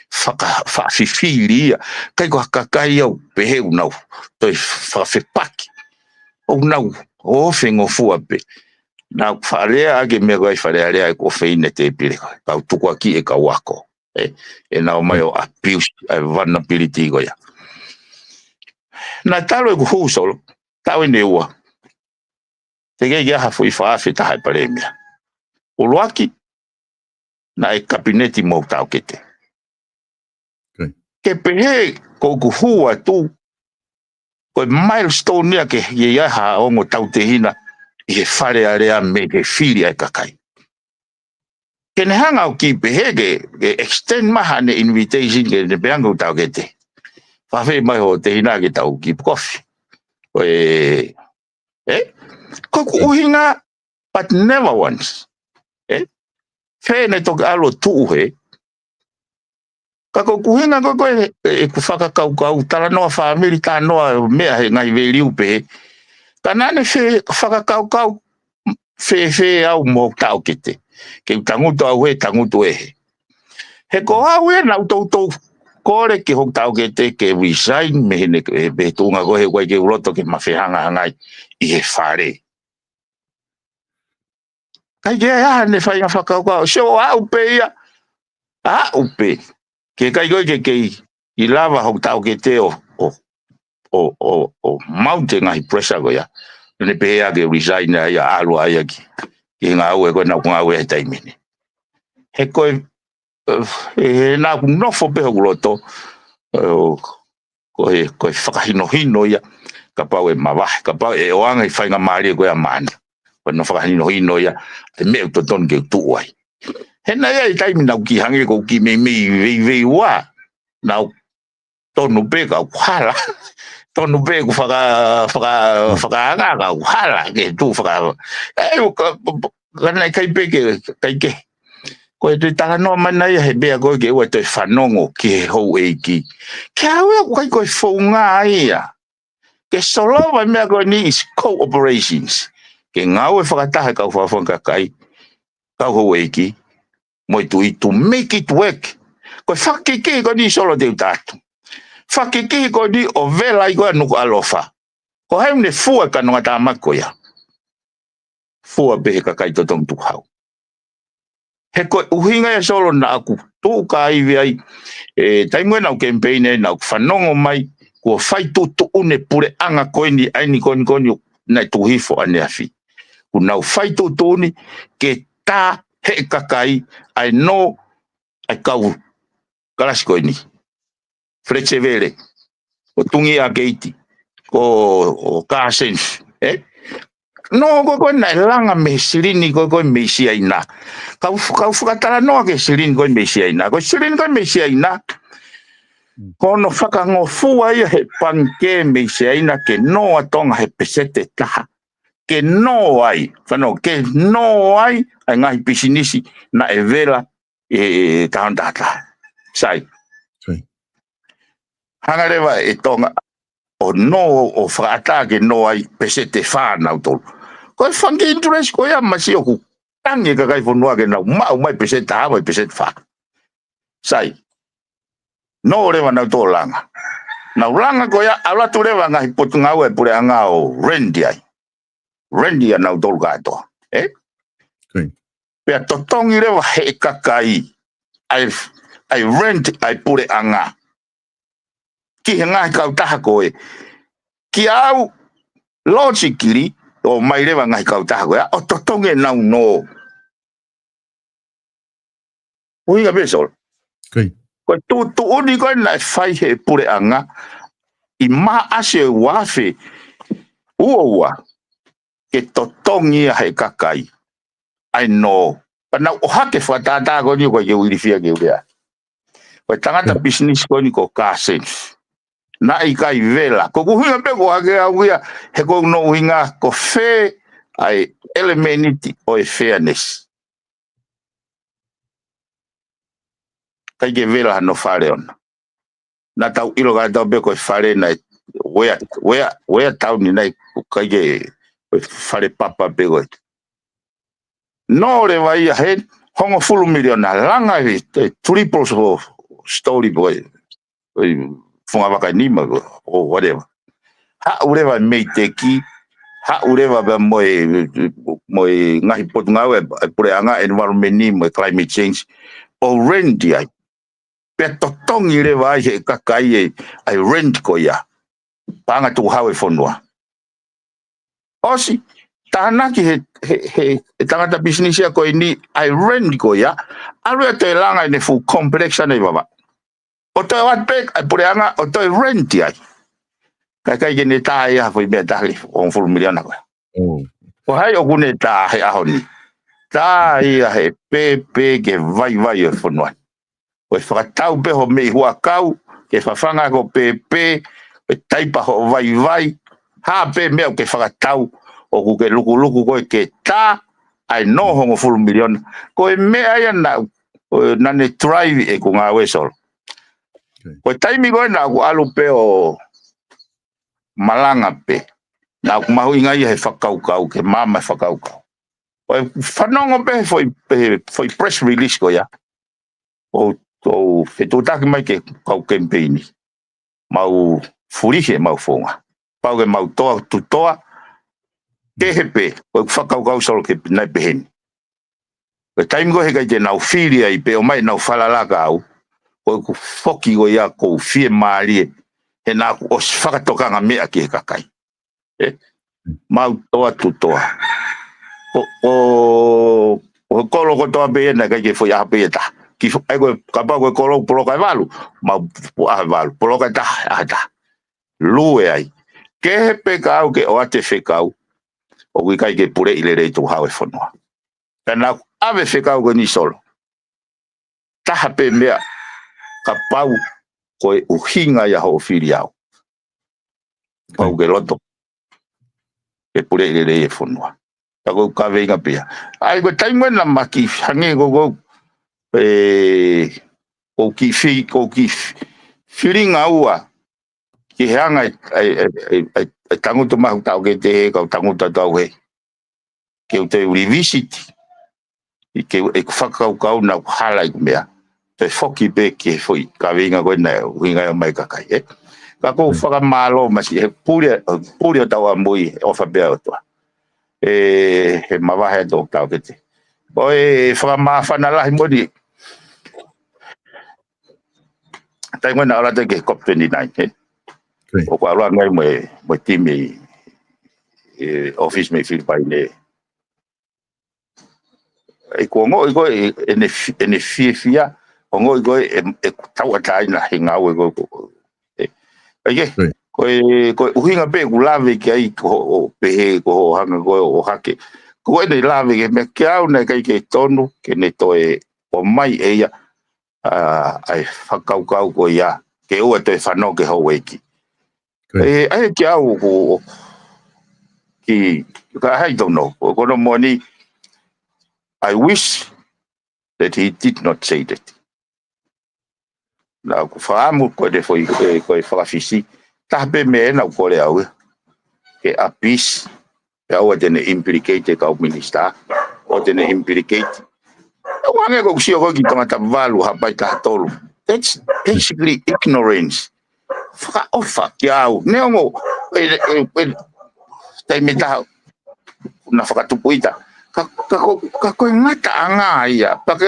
faka-, fakafifili ia. ʻIkai ko ha kakai ʻoku pehē ʻoku nau toe fakafepaki. ʻOku nau ō fengofua pē. Naʻa ku faʻa lea ʻaki e meʻa ko ē ʻa e Fale Alea ʻoku ʻofeina e tēpile ko ē. Kau tukuakiʻi e kau ako. ʻE, ʻenau ō mai ʻo abuse ʻa e vulnerability ko ia. Naʻe talu ʻeku hū Solo, taʻu ʻe ua. Teʻeki ke ʻi ai ha foʻi fakaafe ʻe taha ʻa e Palēmia. ʻUluaki, naʻe kapineti mo taʻokete. Ke pehē ko ʻeku hū atu, ko e milestone ia ke ʻi ai ha ongo tautehina ʻi he Fale Alea mei he fili ʻa e kakai. Ke ne hanga ʻo kiʻi pehē ke, ke extend mai haʻane invitation ke ne pehē ange ʻoku taʻokete. Fakafeʻiloaki mai hoʻo tehina ke tau kiʻi kofi. Ko e, ē? Ko ʻeku ʻuhinga, but never once. Ē? Fē ne toki ʻalu ʻo tuʻu hē. Ka ko ʻeku ʻuhinga ko ē ko ē, ʻeku fakakaukau talanoa fāmili, talanoa meʻa he ngaahi value pē. Ka naʻa ne fē fakakaukau fēfē au mo taʻokete. Ke u tangutu au hē, tangutu ʻe hē. He ko au ia naʻa ku toutou kole ki hoku taʻokete ke resign mei heʻene, mei he tuʻunga ko ē he ʻoku ʻikai ke u loto ke ma fehangahangai ʻi he fale. ʻIkai ke ʻi ai haʻane faʻahinga fakakaukau. So aʻu pē ia, aʻu pē. Ke ʻikai ko ē ke kei lava hoku taʻokete ʻo, ʻo, ʻo, ʻo, ʻo maʻu e ngaahi pressure ko ia. Ne pehē ʻe ia ke resign ʻa ia, ʻalu ʻa ia ki, ki he ngāue ko ē naʻa ku ngāue he taimi ni. He ko e, ē, he naʻa ku nofo pē hoku loto, ē, ko e, ko e fakahinohino ia, kapau ʻe mavahe, kapau ʻe ʻoange ʻa e faingamālie ko ia maʻana. Ko hono fakahinohino ia, ʻa e meʻa ʻoku totonu ke u tuʻu ai. He naʻe ʻi ai e taimi naʻa ku kiʻi hangē ko e kiʻi meimei veiveiua, naʻa ku tonu pē ka ʻoku hala. Tonu pē ʻeku faka-, faka-, fakaanga ka ʻoku hala, ke tuʻu faka-, ē, ʻo ka, ka naʻe ʻikai pē ke, ʻikai ke. Ko e toe talanoa mai naʻa ia he meʻa ko ē ke ʻoua toe fanongo ki he houʻeiki. Ke au ia ʻoku ʻikai ko e founga ia. Ke solova e meʻa ko eni is cooperations. Ke ngāue fakataha e kau fakafofonga kakai, kau houʻeiki, mo e tuʻi to make it work. Ko e fakakikihi ko eni Solo te u tala atu. Fakakikihi ko eni ʻo vela ai ko ē ʻa Nukuʻalofa. Ko hai ʻoku ne fua e kanongatāmaki ko ia. Fua pē he kakai totongi tukuhau. He ko e ʻuhinga ia Solo naʻa ku tuʻu kaivi ai, ē, taimi ko ē naʻa ku kemipeini ai, naʻa ku fanongo mai, kuo fai tuʻutuʻuni e puleʻanga ko eni ʻa eni ko eni ko eni naʻe tuʻu hifo ʻaneafi. Kuo nau fai tuʻutuʻuni ke tā he kakai ʻa e nō ʻa e kau kalasi ko eni. Fletcher Vele, ko Tungi ʻAkeiti, ko, ko Kāseni, ē? Nō ko ē ko ē naʻe langa mei he silini ko ē ko ē mei Siaina. Kau, kau fakatalanoa ki he silini ko ē mei Siaina. Ko e silini ko ē mei Siaina, ko hono fakangofua ia he pangikē mei Siaina ke nō ʻa Tonga he peseti ʻe taha. Ke nō ai, fanongo, ke nō ai ʻa e ngaahi pisinisi naʻe vela ʻe, ʻe, ʻe tahon tahataha. Sai. Sai. Hanga leva ʻe Tonga ʻo nō, ʻo fakaʻatā ke nō ai peseti ʻe fā ʻanautolu. Ko e fanga interest ko ia masiʻi ʻoku tangi e kakai fonua ke nau maʻu mai peseti ʻe taha mo e peseti ʻe fā. Sai. Nō leva ʻanautolu ʻo langa. Nau langa ko ia, ʻalu atu leva ngaahi potungāue puleʻanga ʻo rent ai. Rent ʻanautolu kātoa. Ē? Pea totongi leva he kakai ʻa e, ʻa e rent ʻa e puleʻanga ki he ngaahi kautaha ko ē. Kiate au, logically, ʻomai leva ngaahi kautaha ko ē, ʻo totongi ʻenau nō. ʻUhinga pē Solo. Ko e tuʻutuʻuni ko ē naʻe fai he puleʻanga ʻi Maʻasi ʻo e ua afe ua ua ke totongi ia he kakai. ʻA e nō. Pea nau ʻohake fakatātā ko eni ʻoku ʻikai ke u ilifia ke u lea. Ko e tangata pisinisi ko eni ko Kāseni. Naʻe ʻikai vela. Ko ʻeku ʻuhinga pē ko ē ke ʻalu ia, he ko hono ʻuhinga ko fē ʻa e ʻelemēniti ʻo e fairness. ʻIkai ke vela hano fale ʻona. Naʻa tau ʻilo ka tau pē ko e fale naʻe, wea, wea, wea tauni naʻe, ʻikai ke, ko e fale papa pē ko ē. Nō leva ia he hongofulu miliona langa e, e triple so story ko ē. ʻOi, funga vaka ʻe nima, ʻo whatever. Haʻu leva e MEIDECC, haʻu leva pea mo e, mo e ngaahi potungāue, e puleʻanga, environment ni, mo e climate change, ʻo rent ai. Pea totongi leva ai he kakai e, ʻa e rent ko ia. Paʻanga tukuhau e fonua. ʻOsi, tānaki he, he, he, he tangata pisinisi ia ko eni, ʻa e rent ko ia, ʻalu ia ʻo toe langa ʻene fuʻu complex ʻana ʻi Vavaʻu. ʻO toe ʻoatu pē, ʻa e puleʻanga, ʻo toe rent ai. Kae ʻikai ke ne tā ia ha foʻi meʻa taha ki he hongofulu miliona ko ē. Mm. Ko hai ʻoku ne tā he ʻaho ni? Tā ia he pēpē ki he vaivai ʻo e fonua ni. Ko e fakatau pē hoʻo meʻi huʻakau, ke fafanga ko e pēpē, ko e taipa hoʻo vaivai, ha pē meʻa ʻoku ke fakatau, ʻoku ke lukuluku ko ē ke tā, ʻa e nō hongofulu miliona. Ko e meʻa ia naʻa, ʻo, naʻa ne drive ʻeku ngāue Solo. Okay. Ko e taimi ko ē naʻa ku ʻalu pē ʻo malanga pē. Naʻa ku mahuʻinga ia he fakakaukau, ke maama he fakakaukau. Ko e fanongo pē he foʻi, he foʻi press release ko ia. ʻO, ʻo fetuʻutaki mai ki he kau kemipeini. Mau fulihi ʻemau founga. Pau ke mau toa tutoa. Kehe pē, ko ʻeku fakakaukau Solo ke nai peheni. Ko e taimi ko ē he ʻikai te nau fili ai pē ʻomai ʻenau falala kia au. Ko ʻeku foki ko ia ʻoku ou fiemālie. He naʻa ku ʻosi fakatokanga meʻa ki he kakai. ʻE, mau toa tutoa. Ko, ko, ko e kolo kotoa pē ia naʻe ʻikai ke foʻi ʻaho pē ia ʻe taha. Ki fo-, ʻai ko e, kapau ko e kolo poloka ʻe valu, mau pu-, ʻaho ʻe valu, poloka ʻe taha, ʻaho ʻe taha. Lue ai. Kehe pē ka au ke ʻoatu e fekau, ʻoku ʻikai ke puleʻi lelei tukuhau e fonua. Ka naʻa ku ʻave fekau ko eni Solo. Taha pē meʻa, kapau ko e ʻuhinga ia hoʻo fili au. Pau ke loto. Ke puleʻi lelei e fonua. Ka ko e kaveinga pē ia. ʻAi ko e taimi ena maki hangē ko ʻeku, ʻe, ʻoku ou kiʻi fi-, ʻoku ou kiʻi fi-, feeling ʻaua. Ki he anga e, e, e, e, e, e tangutu mahu tau ke te he, kau tangutu tau he. Ke u te revisit. ʻI ke, ʻeku fakakaukau naʻa ku hala ʻeku meʻa. Te foki pē ki he foʻi kaveinga ko ena ʻuhinga ia mai kakai, ʻe. Ka ʻoku ou fakamālō masi, he puli, puli ʻo tau ʻamui, ʻofa pē ʻOtua. ʻE, he mavahe atu ʻoku tau ke te. ʻOi, fakamāfana lahi moni. Taimi ko ena ʻalu atu ki he COP twenty-nine, ʻe. Great. ʻOku ʻalu ange mo e, mo e timi, ʻe, office mei Filipaine. ʻE ko e ongoʻi ko ē, ʻene fi-, ʻene fiefia, ongoʻi ko ē, ʻe, ʻe tauʻatāina he ngāue ko ē, ko ē. ʻE, ʻai ke, Great. ko e, ko e ʻuhinga pē ʻeku lave ki ai, ko hoʻo pehē, ko hoʻo hanga ko ē ʻo hake. Ko ʻene lave ki he meʻa kia au naʻe ʻikai ke tonu, ke ne toe ʻomai ʻe ia, ʻa, ʻa e fakakaukau ko ia, ke ʻoua toe fanongo ki he houʻeiki. Great. ʻE, ʻai ke au ko, ki, ka hai tau no, ko, ko hono moʻoni, I wish that he did not say that. Naʻa ku fakaʻamu ko e foʻi, ko e, ko e fakafisi, taha pē meʻa naʻa ku kole au ia. Ke appease, pea ʻoua te ne implicate e kau minisitā, ʻoua te ne implicate. ʻOku hangē ko ʻeku sio ko ē ki he tangata valu Haʻapai taha tolu. That's basically ignorance. Fakaʻofa kia au. Neongo, ʻe, ʻe, ʻe, taimi ʻe taha, naʻa fakatupu ita. Ka, ka ko, ka ko e ngataʻanga ia. Pea ke,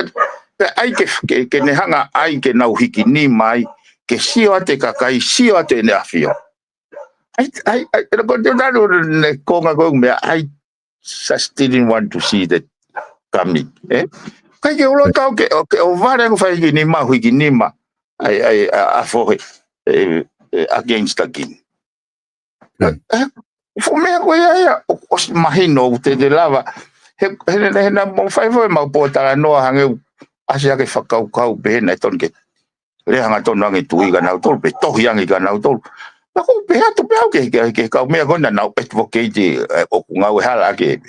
pea ʻai ke, ke, ke ne hanga ʻai ke nau hiki nima ai. Ke sio atu e kakai, sio atu ʻEne ʻAfio. ʻAi, ʻai, ʻai, ʻe, ko te talu ne konga ko e meʻa, I just didn't want to see that coming, ʻe? ʻIkai ke u loto au ke, ke ʻohovale ʻeku fai hiki nima, hiki nima, ʻai, ʻai, ʻa, ʻa fohe, ʻe, ʻe, against the king. ʻE, fuʻu meʻa ko ia ia, ʻo, ʻosi mahino ʻoku te te lava, he, he, he, he naʻa mou fai fohe ʻemau pōtalanoa hangē ʻoku ʻasi hake fakakaukau pehē naʻe tonu ke lea hangatonu ange Tuʻi kia nautolu, pe tohi ange kia nautolu. Pea ʻoku ou pehē atu pē au ki he, ki he, ki he kau meʻa ko ena naʻa nau advocate, ē, ʻoku ngāue hala ake.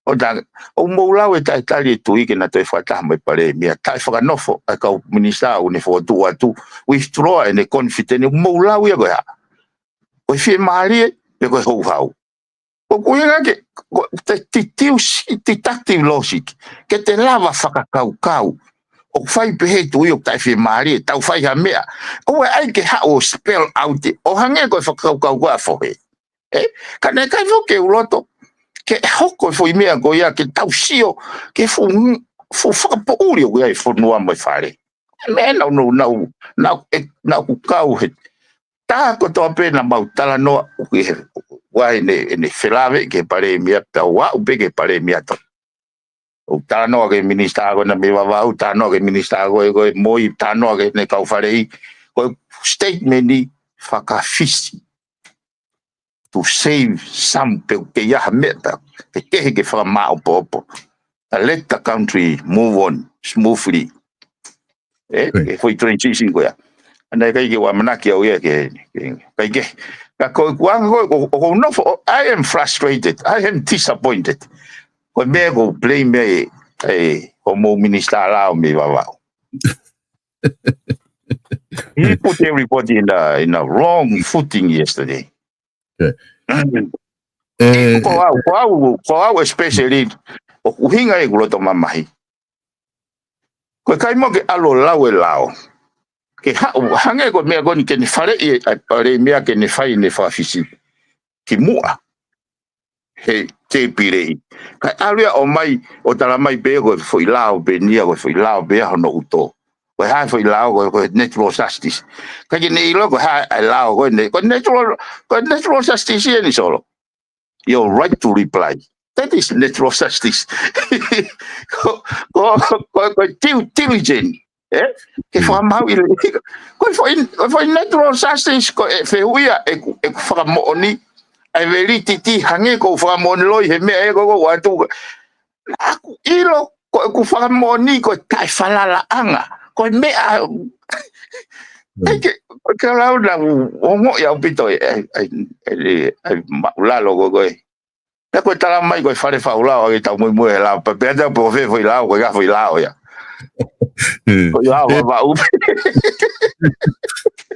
ʻO tā, ʻoku mou lau e talitali e Tuʻi ke na toe fakataha mo e Palēmia, taʻefakanofo ʻa e kau minisitā ʻoku ne fokotuʻu atu, withdraw ʻene confidence, ʻoku mou lau ia ko e hā? Ko e fiemālie, pe ko e houhau? ʻOku ʻuhinga ke, ko e te deduce, deductive logic, ke te lava fakakaukau. ʻOku fai pehē Tuʻi ʻoku taʻefiemālie, tau fai ha meʻa. ʻOua ʻe ʻai ke haʻu ʻo spell out, ʻo hangē ko e fakakaukau ko ē ʻa Fohe. Ē? Ka naʻe ʻikai foki ke u loto ke hoko e foʻi meʻa ko ia ke tau sio ki he fuʻu, fuʻu fakapoʻuli ʻoku ʻi ai e fonua mo e fale. Meʻa naʻa nau, nau, nau, ē, naʻa ku kau he taha kotoa pē naʻa mau talanoa ʻoku ʻi he, ʻoku ʻi ai ʻene, ʻene felāveʻi ki he Palēmia, pea u aʻu pē ki he Palēmia tonu. ʻOku talanoa ki he minisitā ko ena mei Vavaʻu, talanoa ki he minisitā ko ē, ko ē Moi, talanoa ki heʻene kau faleʻi, ko e statement ni fakafisi. To save some, pe ʻoku kei ʻi ai ha meʻa, pea ke kehe ke fakamāʻopoʻopo. And let the country move on smoothly. Ē, Good. Ke foʻi transition ko ia. ʻA ia ʻikai ke u ʻamanaki au ia ke, ke, ʻikai ke. Ka ko e kuonga ko ē, ʻoku, ʻoku ou nofo, I am frustrated, I am disappointed. Ko e meʻa ʻoku ou blame ai, ē, hoʻomou minisitā lao mei Vavaʻu. He put everybody in a, in a wrong footing yesterday. Okay. Ē, Ko au, ko au, ko au especially, ʻoku ʻuhinga ʻeku loto mamahi. Ko e ʻikai mo ke ʻalu ʻo lau e lao. Ke haʻu, hangē ko e meʻa ko eni ke ne faleʻi ʻa e Palēmia ke ne fai ʻene fakafisi ki muʻa he tēpile. Kae ʻalu ia ʻo ʻomai, ʻo tala mai pē ko e foʻi lao pē eni ia, ko e foʻi lao pē ia hono ʻuto. Ko e hā e foʻi lao, ko e, ko e natural justice. ʻIkai ke ne ʻilo ko e hā e lao, ko e ne-, ko e natural, ko e natural justice ia eni Solo. Your right to reply. That is natural justice. Ko, ko, ko, ko e due diligence. Ē? Ke Mm. fakamau i le. Ko e foʻi, ko e foʻi natural justice, ko e fehuʻia ʻeku, ʻeku fakamoʻoni. ʻA e validity hangē ko e fakamoʻoni loi he meʻa ē ko, ko atu. ʻOku ʻilo, ko ʻeku fakamoʻoni, ko e taʻefalalaʻanga. Ko e meʻa. Mm. ʻIkai ke, ko e kau lao naʻa ku ongoʻi ʻaupito ē, ʻai, ʻai, ʻai, ʻai, māʻulalo ko, ko ē. Pea ko e tala mai ko e fale faʻu lao ʻa e tau muimui he lao, pea, pea tau pē ko fē foʻi lao, ko e hā foʻi lao ia. Mm. Ko e lao Ē. Vavaʻu.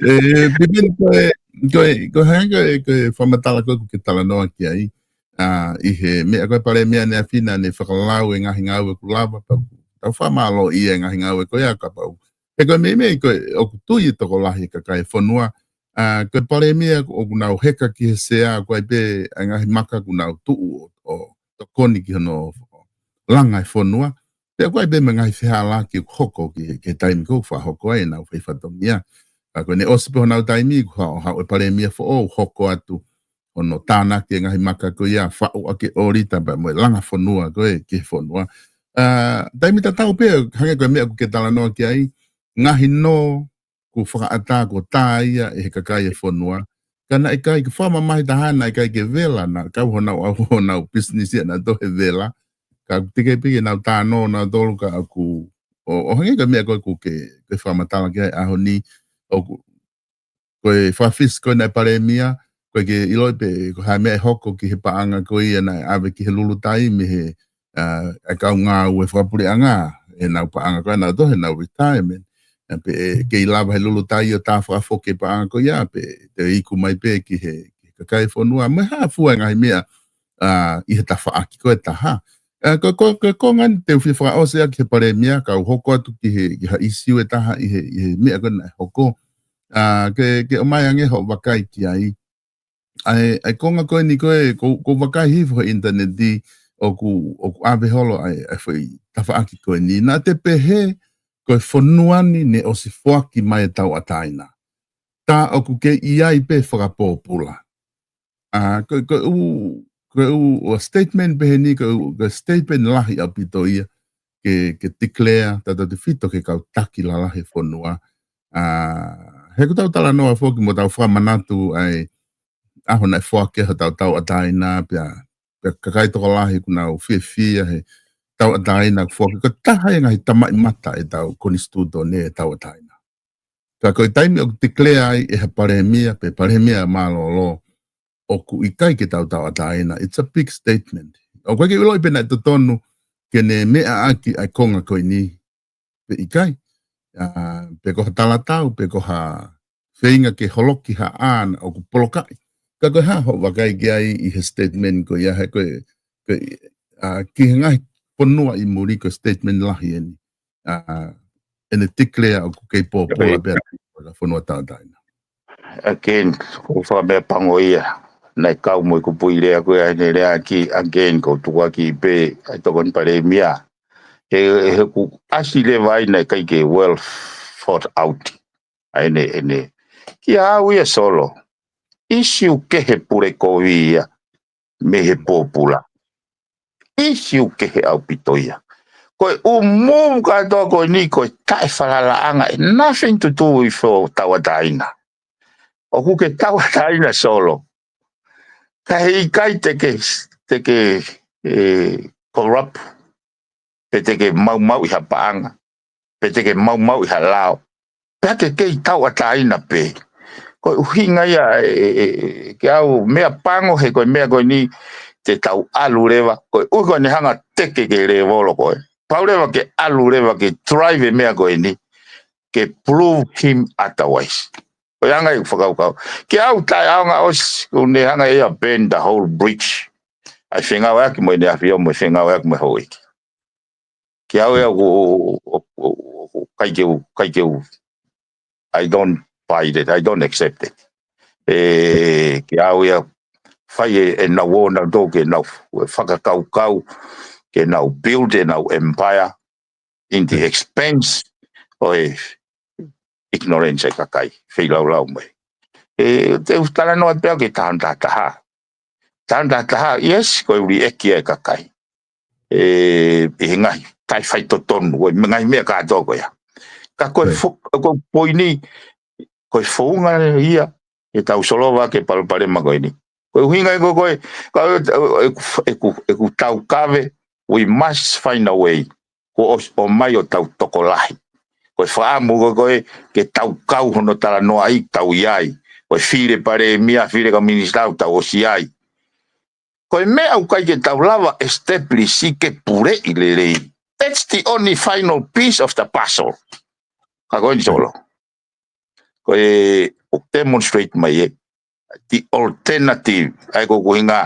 Ē, Pipeni ko e, ko e, ko e hangē ko e, ko e fakamatala ko ē ʻoku ke talanoa ki ai. ʻA, ʻi he meʻa ko e Palēmia ʻaneafi naʻa ne fakalau e ngaahi ngāue ʻoku lava pea ʻoku tau fakamālōʻia e ngaahi ngāue ko ia kapau. He ko e meimei ko e ʻoku tui e tokolahi e kakai e fonua, ʻa, ko e Palēmia ʻoku nau heka ki he sea, ʻoku ʻi ai pē ʻa e ngaahi maka ʻoku nau tuʻu ʻo, ʻo tokoni ki hono langa e fonua. Pea ʻoku ʻi ai pē mo e ngaahi fehālaaki ʻoku hoko ki, ki he taimi ko ē ʻoku fakahoko ai ʻenau fai fatongia. Ka ko ʻene ʻosi pē honau taimi, kuo haʻu, haʻu e Palēmia foʻou, hoko atu hono tānaki e ngaahi maka ko ia, faʻu ʻaki e ʻōlita pea mo e langa fonua ko ē ki he fonua. ʻA, taimi tatau pē, hangē ko e meʻa ʻoku ke talanoa ki ai, ngaahi nō kuo fakaʻatā, kuo tā ia ʻe he kakai e fonua. Ka naʻe ʻikai ke fakamamahi taha, naʻe ʻikai ke vela, naʻa kau honau, au honau business ia naʻa toe vela. Ka ʻoku teʻeki ai pē ke nau tā nō nautolu ka ʻoku, ʻo, ʻo hangē ko e meʻa ko ē ʻoku ke, ke fakamatala ki ai he ʻaho ni, ʻoku, ko e fakafisi ko ē naʻe Palēmia, ko e ke ʻiloʻi pē ko e hā e meʻa ʻe hoko ki he paʻanga ko ia naʻe ʻave ki he Lulutai mei he, ʻa, ʻa e kau ngāue fakapuleʻanga, ʻenau paʻanga ko ē naʻa nau toʻo heʻenau retirement. ʻA, pea ʻe kei lava he Lulutai ʻo tā fakafoki e paʻanga ko ia, pea toe iku mai pē ki he, ki he kakai e fonua, mo e hā fua e ngaahi meʻa, ʻa, ʻi he tafaʻaki ko ē ʻe taha. ʻA, ko, ko, ko, ko e ngaahi te u fie fakaʻosi ʻaki he Palēmia, kau hoko atu ki he, ki ha ʻīsiu ʻe taha ʻi he, ʻi he meʻa ko ē naʻe hoko. ʻA, ke, ke ʻomai ange hoʻo vakai ki ai. ʻA e, ʻa e konga ko eni ko ē, ʻoku, ʻoku ou vakai hifo he ʻinitaneti ʻoku, ʻoku ʻave holo ʻa e, ʻa e foʻi tafaʻaki ko eni. Naʻa te pehē, ko e fonua ni naʻe ʻosi foaki mai e tauʻatāina. Tā ʻoku kei ʻi ai pē fakapōpula. ʻA, ko, ko e ʻū, ko e ʻū, ʻū statement pehē ni, ko e ʻū, ko e statement lahi ʻaupito ia, ke, ke declare, tautautefito ki he kau taki lalahi e fonua. ʻA, he ʻoku tau talanoa foki mo tau fakamanatu ai, ʻaho naʻe foaki ai hotau tauʻatāina, pea, pea kakai tokolahi ʻoku nau fiefia he tauʻatāina ʻoku foaki, ko e taha ia e ngaahi tamaʻimata ʻetau konisitūtone e tauʻatāina. Ka ko e taimi ʻoku declare ai ʻe ha palēmia, pe palēmia mālōlō, ʻoku ʻikai ke tau tauʻatāina. It's a big statement. ʻOku ʻikai ke u ʻiloʻi pe naʻe totonu ke ne meʻa ʻaki ʻa e konga ko eni, pe ʻikai. ʻA, pe ko ha talatau, pe ko ha feinga ke holoki ha ʻā naʻa ʻoku polokaʻi. Ka ko e hā hoʻo vakai ki ai ʻi he statement ko ia, he ko e, ko e, ʻa, ki he ngaahi fonua ʻi muli, ko e statement lahi eni. ʻA, ʻene declare ʻoku kei pōpula pē ʻa e fonua tauʻatāina. Again, ko e fakameʻapango ia. Naʻe kau mo e kupuʻi lea ko ia ʻene lea ki, again, ko e tukuakiʻi pē ʻa e tokoni palēmia. He, he ʻoku ʻasi leva ai naʻe ʻikai ke well thought out ʻa ʻene, ʻene. Kiate au ia, Solo, ʻisiū kehe pule kovi ia mei he pōpula. ʻIsiū kehe ʻaupito ia. Ko e ʻū move kātoa ko eni ko e taʻefalalaʻanga, ʻe nothing to do with tauʻatāina. ʻOku ke tauʻatāina, Solo, ka heʻikai te ke, te ke, ē, corrupt, pe te ke maumauʻi ha paʻanga, pe te ke maumauʻi ha lao, pea ke kei tauʻatāina pē. Ko e ʻuhinga ia, ē, ē, ē, kiate au meʻapango he ko e meʻa ko eni te tau ʻalu leva, ko e ʻuhi ko ʻene hanga teke ki he lēvolo ko ē. Pau leva ke ʻalu leva ke drive e meʻa ko eni, ke prove him otherwise. Ko e anga ʻeku fakakaukau. Kiate au taʻeʻaonga ʻosi, ʻoku ne hanga ia burn the whole bridge. ʻA e fengāueʻaki mo ʻEne ʻAfio mo e fengāueʻaki mo e houʻeiki. Kiate au ia ʻoku, ʻoku, ʻoku, ʻoku, ʻikai ke u, ʻikai ke u, I don't buy it, I don't accept it. Ē, kiate au ia fai ʻe, ʻenau ō nautolu ke nau fakakaukau, ke nau build ʻenau empire in the expense ʻo e ignorance ʻa e kakai, feilaulau mai. Ē, te u talanoa pē au ki he taʻu taha taha. Taʻu taha taha, yes, ko e uli ʻeki ʻa e kakai. Ē, ʻi he ngaahi taʻefaitotonu, ko e ngaahi meʻa kātoa ko ia. Ka ko e fo-, ko e poini, ko e founga ia ʻetau solova ki he palopalema ko eni. Ko e ʻuhinga ia ko ē, ka ʻeku, ʻeku, ʻeku taukave, we must find a way. Kuo ʻosi ʻomai ʻo tau tokolahi. Ko e fakaʻamu ko ē ke tau kau hono talanoaʻi, tau ʻi ai. Ko e fili palēmia, fili kau minisitā ʻoku tau ʻosi ʻi ai. Ko e meʻa ʻoku ʻikai ke tau lava establish ke puleʻi lelei. That's the only final piece of the puzzle. Ka ko eni, Solo. Ko e ʻoku demonstrate mai ē, the alternative. ʻA ia ko e ʻuhinga,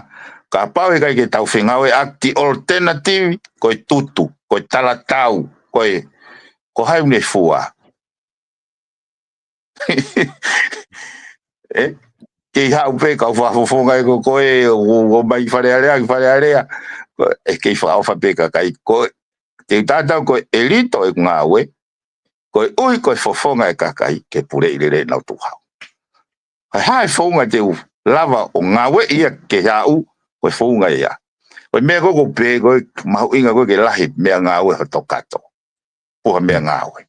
kapau heʻikai ke tau fengāueʻaki, the alternative, ko e tutu, ko e talatau, ko e, ko hai ʻoku ne fua. Ē? Kei haʻu pē kau fakafofonga ē ko ē, ʻo, ʻo mai Fale Alea, ki Fale Alea. Ko e kei fakaʻofa pē kakai. Ko e, te u tatau ko e ʻelito ʻeku ngāue, koeʻuhi ko e fofonga ʻa e kakai ke puleʻi lelei ʻenau tukuhau. Ka ko e hā e founga te u lava ʻo ngāueʻi ia ke haʻu, ko e founga ia. Ko e meʻa ko ē ʻoku pehē ko e mahuʻinga ko ē ke lahi meʻangāue hoto kato. Puha meʻangāue.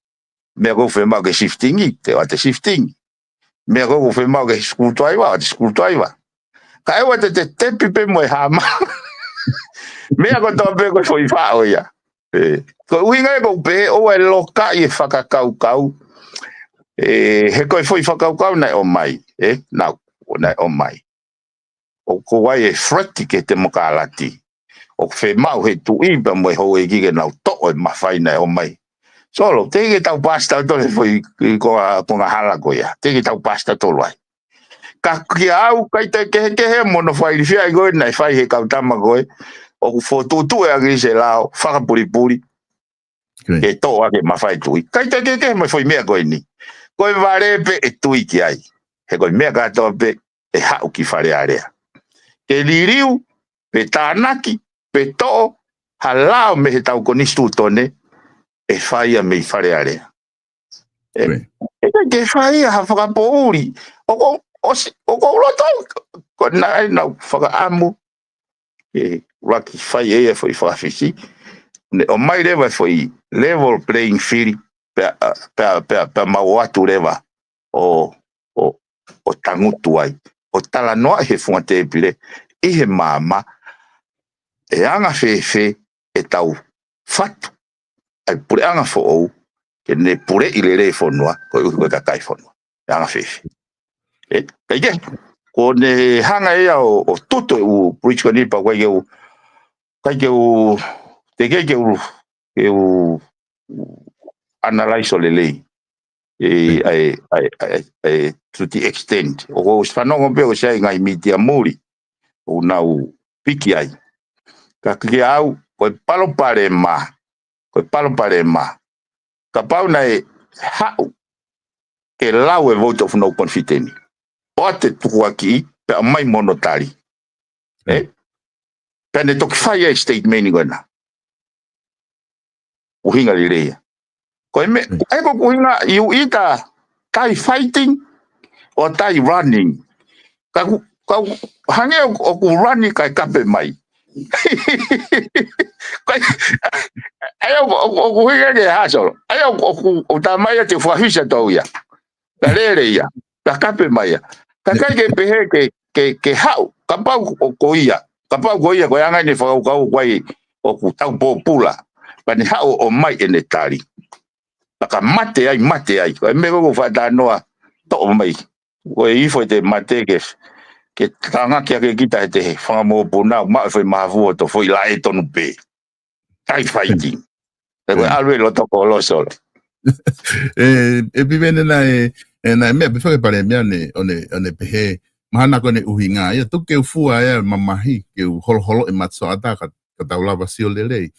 Meʻa ko ē ʻoku fiemaʻu ke shifting ʻi, te ʻoatu e shifting. Meʻa ko ē ʻoku fiemaʻu ke screwdriver, ʻoatu e screwdriver. Kae ʻoua te te tepi pē mo e hama. Meʻa kotoa pē ko e foʻi faʻo ia. Ē, ko e ʻuhinga ia ʻoku ou pehē ʻoua ʻe lokaʻi e fakakaukau. Ē, he ko e foʻi fakakaukau naʻe ʻomai. Ē, nau, ʻo naʻe ʻomai. ʻOku ʻi ai e threat ki he temokalati. ʻOku fiemaʻu he tuʻi pea mo e houʻeiki ke nau toʻo e mafai naʻe ʻomai. Solo, teʻeki ke tau paasi tautolu he foʻi ko a, ko e ngaahi hala ko ia. Teʻeki ke tau paasi tautolu ai. Ka kiate au, kae ʻikai te u kehekehe mo hono fakailifia ʻi ko ē naʻe fai he kau tama ko ē, ʻoku fokotuʻutuʻu ʻe ʻAkilisi e lao, fakapulipuli, ke toʻo ʻaki e mafai tuʻi. Kae ʻikai te u kehekehe mo e foʻi meʻa ko eni. Ko e vale pē ʻe tui ki ai. He ko e meʻa kātoa pē ʻe haʻu ki Fale Alea. Ke liliu, pe tānaki, pe toʻo ha lao mei heʻetau konisitūtone, ʻe fai ia mei Fale Alea. Ē, ʻe ʻikai ke fai ia ha fakapoʻuli. ʻOku, ʻosi, ʻoku ou loto, ko e naʻe ʻi ai ʻenau fakaʻamu ke ʻuluaki fai ʻe ia e foʻi fakafisi. Ne ʻomai leva e foʻi level playing field, pea, pea, pea, pea mau ō atu leva ʻo, ʻo, ʻo tangutu ai. ʻO talanoaʻi he funga tēpile, ʻi he maama, ʻe anga fēfē ʻetau fatu ʻa e puleʻanga foʻou, ke ne puleʻi lelei e fonua, koeʻuhi ko e kakai e fonua. ʻE anga fēfē? ʻE, kae kehe, ko ʻene hanga ia ʻo, ʻo tutu e ʻū bridge ko eni pea ʻoku ʻikai ke u, ʻikai ke u, teʻeki ke u, ke u, u analyze ʻo lelei. ʻE, ʻai, ʻai, ʻai, ʻai, to the extent. ʻOku ou ʻosi fanongo pē ʻoku ʻi ai e ngaahi mītia muli ʻoku nau piki ai. Ka kiate au, ko e palopalema, ko e palopalema. Kapau naʻe haʻu ke lau e vote of no confidence, ʻoua te tukuakiʻi, pea ʻomai mo hono tali. ʻE? Pea ne toki fai e statement ko ena. ʻUhinga lelei ia. Ko e meʻa, ʻe ko e ʻuhinga, you either die fighting or die running. Ka ʻoku, ka ʻoku hangē ʻoku, ʻoku running kae kape mai. Ko e, ʻa ia ʻoku, ʻoku, ʻoku ʻuhinga ke hustle. ʻA ia ʻoku, ʻoku, ʻoku tā mai ia te u fakafisi atu au ia. Ka lele ia. Ka kape mai ia. Ka ʻikai ke pehē ke, ke, ke haʻu. Kapau ko, ko ia. Kapau ko ia, ko e anga ʻene fakakaukau ko ē ʻoku tau pōpula. Pea ne haʻu ʻo ʻomai ʻene tali. Pea ka mate ai, mate ai. Ko e meʻa ko ē ʻoku ou faʻa talanoa toʻo mai. Ko e ifo ʻete mate ke, ke tangaki ake kita ʻete fanga mokopuna, maʻu e foʻi mahafu ʻo toe foʻi laʻe tonu pē. Die fighting. Pea ko e ʻalu e loto ko Losolo. ʻE, ʻe Piveni naʻe, ʻe naʻe meʻa pē faka Palēmia ʻo ne, ʻo ne, ʻo ne pehē, mahalo ko ʻene ʻuhinga ia, tuku ke u fua e mamahi, ke u holoholoʻi e matasioʻata ka, ka tau lava sio lelei.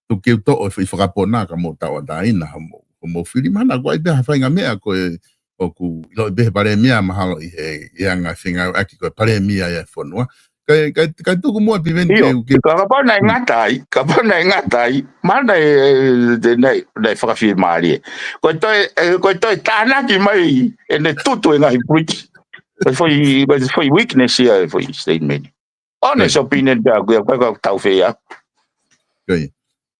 Tuku ke u toʻo e foʻi fakapona ka mou tauʻatāina, hoʻomou, hoʻomou fili, mahalo ko e ʻai pē ha faʻahinga meʻa ko ē ʻoku ʻiloʻi pē he Palēmia mahalo ʻi he, ʻi he anga fengāueʻaki ko e Palēmia ia e fonua. Kae, kae, kae tuku muʻa Piveni ke, ke ka, kapau naʻe ngata ai, kapau naʻe ngata ai, mahalo naʻe, naʻe, naʻe fakafiemālie. Ko e toe, ʻe, ko e toe tānaki mai ʻene tutu e ngaahi bridge. Ko e foʻi, ko e foʻi weakness ia e foʻi statement. ʻO ne sopinen pea ko ia, ko e ka tau fea. Ko ia.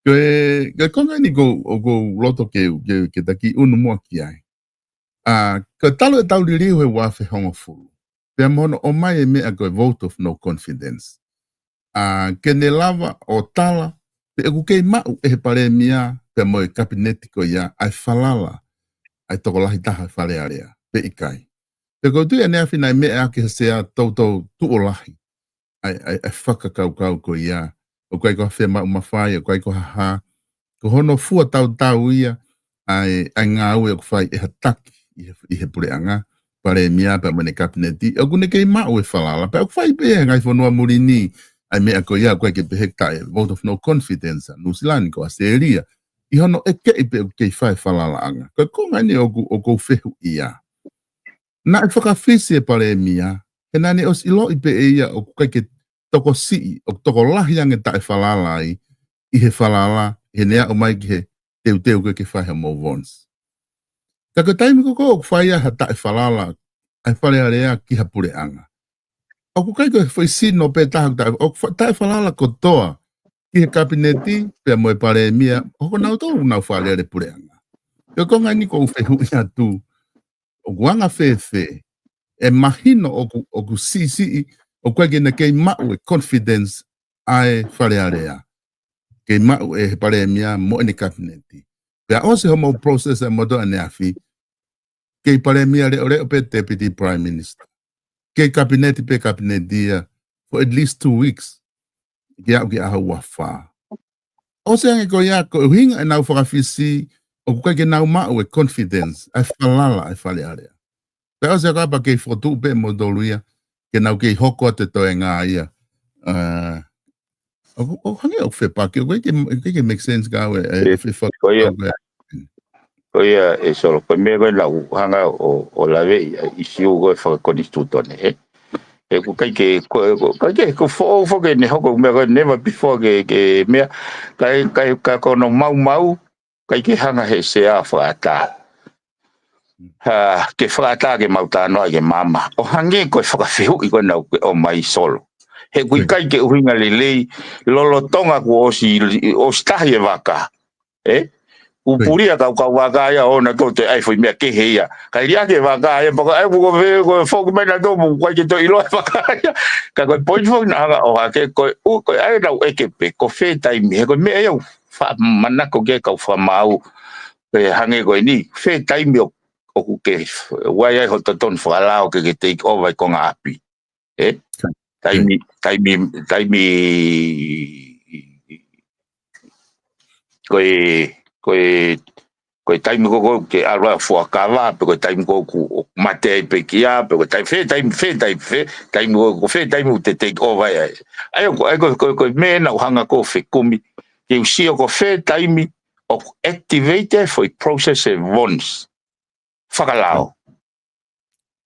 Ko e, ko e konga eni ʻoku, ʻoku ou loto ke, ke, ke taki unu muʻa ki ai. ʻA, ka talu ʻetau liliu he ua afe hongofulu. Pea mo hono ʻomai e meʻa ko e vote of no confidence. ʻA, ke ne lava ʻo tala, pe ʻoku kei maʻu ʻe he Palēmia, pea mo e Kapineti ko ia, ʻa e falala, ʻa e tokolahi taha Fale Alea, pe ʻikai. Pea ʻoku ou tui ʻaneafi naʻe meʻa ʻaki he Sea toutou tuʻo lahi ʻa e, ʻa e, ʻa e fakakaukau ko ia, ʻoku ʻikai ko ha fiemaʻu mafai, ʻoku ʻikai ko ha hā, ko hono fua tautau ia ʻa e, ʻa e ngāue ʻoku fai ʻe ha taki ʻi he, ʻi he puleʻanga, Palēmia pea mo ʻene Kapineti, ʻoku ne kei maʻu e falala, pea ʻoku fai pē ʻe he ngaahi fonua muli ni ʻa e meʻa ko ia, ʻoku ʻikai ke pehē ke taʻe vote of no confidence ʻa Nuʻusila ni ko ʻAositelēlia, ʻi hono ʻekeʻi pe ʻoku kei fai e falalaʻanga. Ko e konga eni ʻoku, ʻoku ou fehuʻia. Naʻe fakafisi e Palēmia, he naʻa ne ʻosi ʻiloʻi pē ʻe ia ʻoku ʻikai ke tokosiʻi, ʻoku tokolahi ange taʻefalala ai, ʻi he falala, he naʻe aʻu mai ki he teuteu ko ē ke fai ha move-ons. Ka ko e taimi ko ē ʻoku fai ai ha taʻefalala, ʻa e Fale Alea ki ha puleʻanga. ʻOku ʻikai ko e foʻi sino pē taha ʻoku taʻe, ʻoku fa-, taʻefalala kotoa, ki he Kapineti, pea mo e Palēmia, ʻoku nau tolu nau fakalele puleʻanga. Ko e konga eni ʻoku ou fehuʻi atu, ʻoku anga fēfē, ʻe mahino ʻoku, ʻoku siʻisiʻi, ʻoku ʻikai ke ne kei maʻu e confidence ʻa e Fale Alea. Kei maʻu ʻe he Palēmia mo ʻene Kapineti. Pea ʻosi hoʻomou process ʻa e moto ʻaneafi, kei Palēmia leʻoleʻo pē Deputy Prime Minister. Kei Kapineti pē Kapineti ia for at least two weeks. Ke aʻu ki he ʻaho ua fā. ʻOsi ange ko ia, ko e ʻuhinga ʻenau fakafisi, ʻoku ʻikai ke nau maʻu e confidence, ʻa e falala, ʻa e Fale Alea. Pea ʻosi ange ko ia pea kei fokotuʻu pē moutolu ia, ke nau kei hoko atu e toenga ia. ʻA, ʻoku, ʻoku hangē ʻoku fepaki, ʻoku ʻikai ke, ʻikai ke make sense ka ʻe, ʻe, ʻE, fefaki ko ia, ʻoku ʻe. Ko ia ʻe Solo, ko e meʻa ko ē naʻa ku hanga ʻo, ʻo laveʻi, ʻa e ʻisiū ko ē fakakonisitūtone, ē? ʻE ʻoku ʻikai ke, ko, ko, ʻikai ke, ko foʻou foki ʻene hoko meʻa ko ē never before ke, ke meʻa, kae, kae, ka ko hono maumau, ʻikai ke hanga he Sea ʻo fakaʻatā. Ha, ke fakaʻatā ke mau talanoa ki he maama. ʻO hangē ko e fakafehuʻi ko ē naʻa ke ʻomai Solo. He ʻoku ʻikai ke ʻuhinga lelei, lolotonga kuo ʻosi, ʻosi tahi e vaka. Ē? ʻOku pulia kau, kau vaka ia ʻo na tō te ʻai foʻi meʻa kehe ia. Kae liʻaki e vaka ia, pea ko e ʻai ʻoku ko e, ko e foki mai na tō, ʻoku ʻikai ke toe ʻilo e vaka ia. Ka ko e poini foki naʻa hanga ʻo hake, ko e ʻu, ko e ʻai naʻa ku ʻeke pē, ko fē taimi, he ko e meʻa ia ʻoku faʻa manako ki ai e kau fakamaau. Ko e hangē ko eni, fē taimi ʻo, ʻoku ke, ʻoku ʻi ai ho totonu fakalao ke ke take over e konga ʻapi. Ē? Taimi, taimi, taimi, ko e, ko e, ko e taimi ko ē ʻoku ke ʻalu ai ʻo fuakava, pe ko e taimi ko ē ʻoku mate ai pekia, pe ko e taimi, fē taimi, fē taimi, fē taimi ko ē, ko fē taimi ʻoku te take over ai. ʻA ia ko, ʻa ia ko, ko, ko e meʻa naʻá ku hanga ʻo fekumi, ke u sio ko fē taimi ʻoku activate ai e foʻi process e VONS. Fakalao.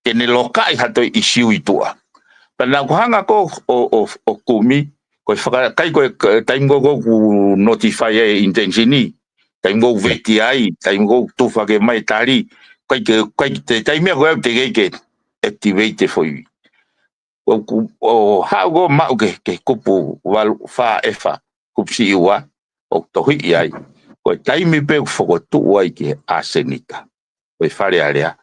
Ke ne lokaʻi ha toe ʻisiū ʻi tuʻa. Pea naʻá ku hanga ko ē ʻo, ʻo, ʻo kumi, ko e faka-, ʻikai ko e, ko e taimi ko ē ʻoku notify ai e intention ni, taimi ko ē ʻoku veti ai, taimi ko ē ʻoku tufa ke mai tali, ʻikai ke, ʻikai ke, taimi ko ē ʻoku teʻeki ke activate e foʻi. ʻOku, ʻo haʻu ko ē ʻo maʻu ki he, ki he kupu valu, fā F, kupu siʻi ua, ʻoku tohiʻi ai. Ko e taimi pē ʻoku fokotuʻu ai ki he ʻasenita. Ko e Fale Alea.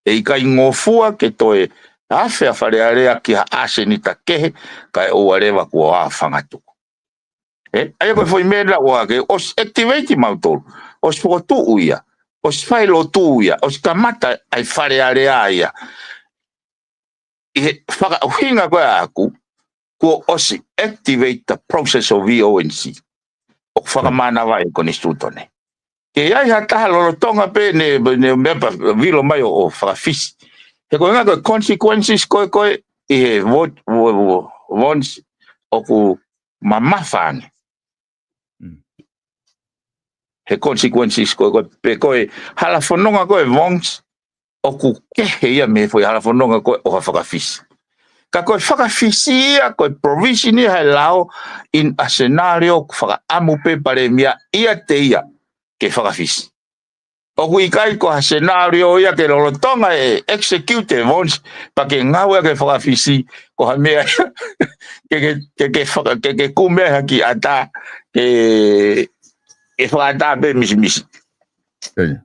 ʻE ʻikai ngofua ke toe afe ʻa Fale Alea ki ha ʻasenita kehe, kae ʻoua leva kuo ʻā Fangatuku. Ē, ʻa ia ko e foʻi meʻa naʻá ku ʻohake, ʻosi activate mautolu. ʻOsi fokotuʻu ia. ʻOsi fai lotu ia. ʻOsi kamata ai Fale Alea ia. ʻI he fakaʻuhinga ko ē ʻaʻaku, kuo ʻosi activate the process of VONC. ʻOku fakamānava e konisitūtone. Ke ʻi ai ha taha lolotonga pē ne, ne meʻa pē vilo mai ʻo, ʻo fakafisi. He ko e ʻuhinga ko e consequences ko ē, ko ē, ʻi he vo-, vo-, vo-, VONS ʻoku mamafa ange. Mm. He consequences ko ē, ko ē, pe ko e hala fononga ko ē VONS ʻoku kehe ia mei he foʻi hala fononga ko ē ʻo ha fakafisi. Ka ko e fakafisi ia, ko e provision ia he lao in a scenario ʻoku fakaʻamu pē Palēmia ʻiate ia ke fakafisi. ʻOku ʻikai ko ha scenario ia ke lolotonga e execute e VONS, pea ke ngāue ke fakafisi, ko ha meʻa ia ke, ke, ke, ke faka-, ke, ke kumi ai ha kiʻi ʻatā, ke, ke fakaʻatā pē misimisi. ʻIo.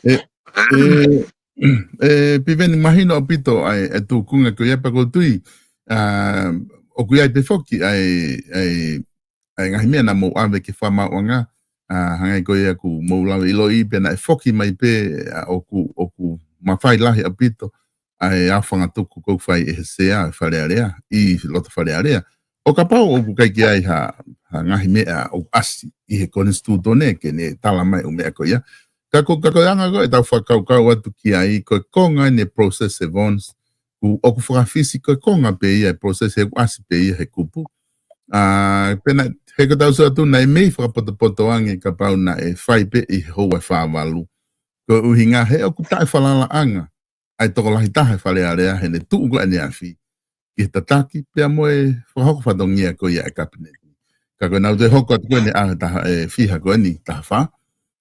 ʻE, ʻe, ʻe, Piveni, mahino ʻaupito ʻa e, e tūkunga ko ia, pea ʻoku ou tui, ʻa, ʻoku ʻi ai pē foki ʻa e, ʻa e, ʻa e ngaahi meʻa naʻa mou ʻave ki he fakamaauʻanga, ʻa, hangē ko ia ʻoku mou lave ʻiloʻi pē naʻe foki mai pē, ʻa, ʻoku, ʻoku mafai lahi ʻaupito ʻa e ʻā Fangatuku ʻoku fai ʻe he Sea ʻo e Fale Alea, ʻi loto Fale Alea. ʻO kapau ʻoku ʻikai ke ʻi ai ha, ha ngaahi meʻa ʻoku ʻasi ʻi he konisitūtone ke ne tala mai ʻū meʻa ko ia. Ka ko, ka ko e anga ko ē ʻetau fakakaukau atu ki ai, ko e konga eni e process e VONS, ʻoku, ʻoku fakafisi ko e konga pē ia e process he ʻoku ʻasi pē ia he kupu. ʻA, pea naʻe, he ko ʻetau sio atu naʻe mei fakapotopoto ange kapau naʻe fai pē ʻi he houa ʻe fā valu. Ko e ʻuhinga he ʻoku taʻefalalaʻanga ʻa e tokolahi taha e Fale Alea heʻene tuʻu ko ē ʻaneafi ki he tataki, pea mo e fakahoko fatongia ko ia e Kapineti. Ka ko ʻenau toe hoko atu ko eni ʻa e taha, ʻe fiha ko eni, taha fā.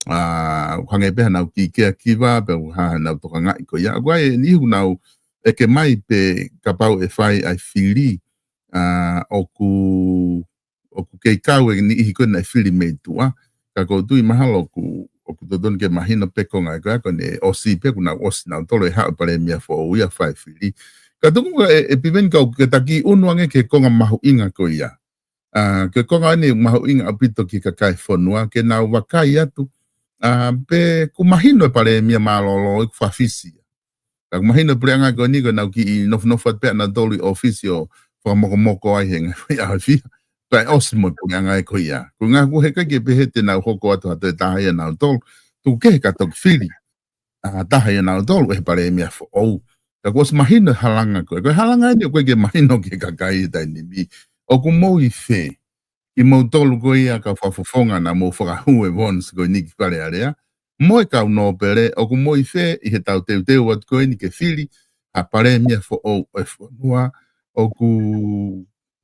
ʻA, ʻoku hangē pē haʻanau kiʻi caregiver, pea ʻoku hā haʻanau tokangaʻi ko ia. ʻOku ʻi ai e niʻihi ʻoku nau ʻeke mai pe kapau ʻe fai ʻa e fili, ʻa, ʻoku ʻoku kei kau e niʻihi ko ē naʻe fili mei tuʻa. Ka ʻoku ou tui mahalo ʻoku, ʻoku totonu ke mahino pē konga ko ē ko eni ʻosi pē kuo nau ʻosi nautolu e haʻu e Palēmia foʻou ia fai fili. Ka tuku muʻa ē, ē Piveni, ka ʻoku ke taki ʻunu ange ki he konga mahuʻinga ko ia. ʻA, ki he konga eni mahuʻinga ʻaupito ki he kakai e fonua, ke nau vakai atu. ʻA, pe ʻoku mahino e Palēmia mālōlō ʻoku fakafisi ia. Ka ʻoku mahino e puleʻanga ko eni ko ʻenau kiʻi nofonofo atu pē ʻanautolu ʻi ʻōfisi ʻo fakamokomoko ai he ngaahi foʻi ʻaho ʻe fiha. Kae ʻosi mo e puleʻanga ē ko ia. Ko e ʻuhinga ʻoku ʻikai ke pehē te nau hoko atu ha toe taha ia ʻanautolu. Tuku kehe ka toki fili ʻa ha taha ia ʻanautolu ʻe he Palēmia foʻou. Ka kuo ʻosi mahino e halanga ko ē. Ko e halanga eni ʻoku ʻikai ke mahino ki he kakai he taimi ni. ʻOku mou ʻi fē? Kimoutolu ko ia kau fakafofonga naʻa mou fakahū e VONS ko eni ki Fale Alea, mo e kau nōpele, ʻoku mou ʻi fē ʻi heʻetau teuteu atu ko eni ke fili ha Palēmia foʻou ʻo e fonua? ʻOku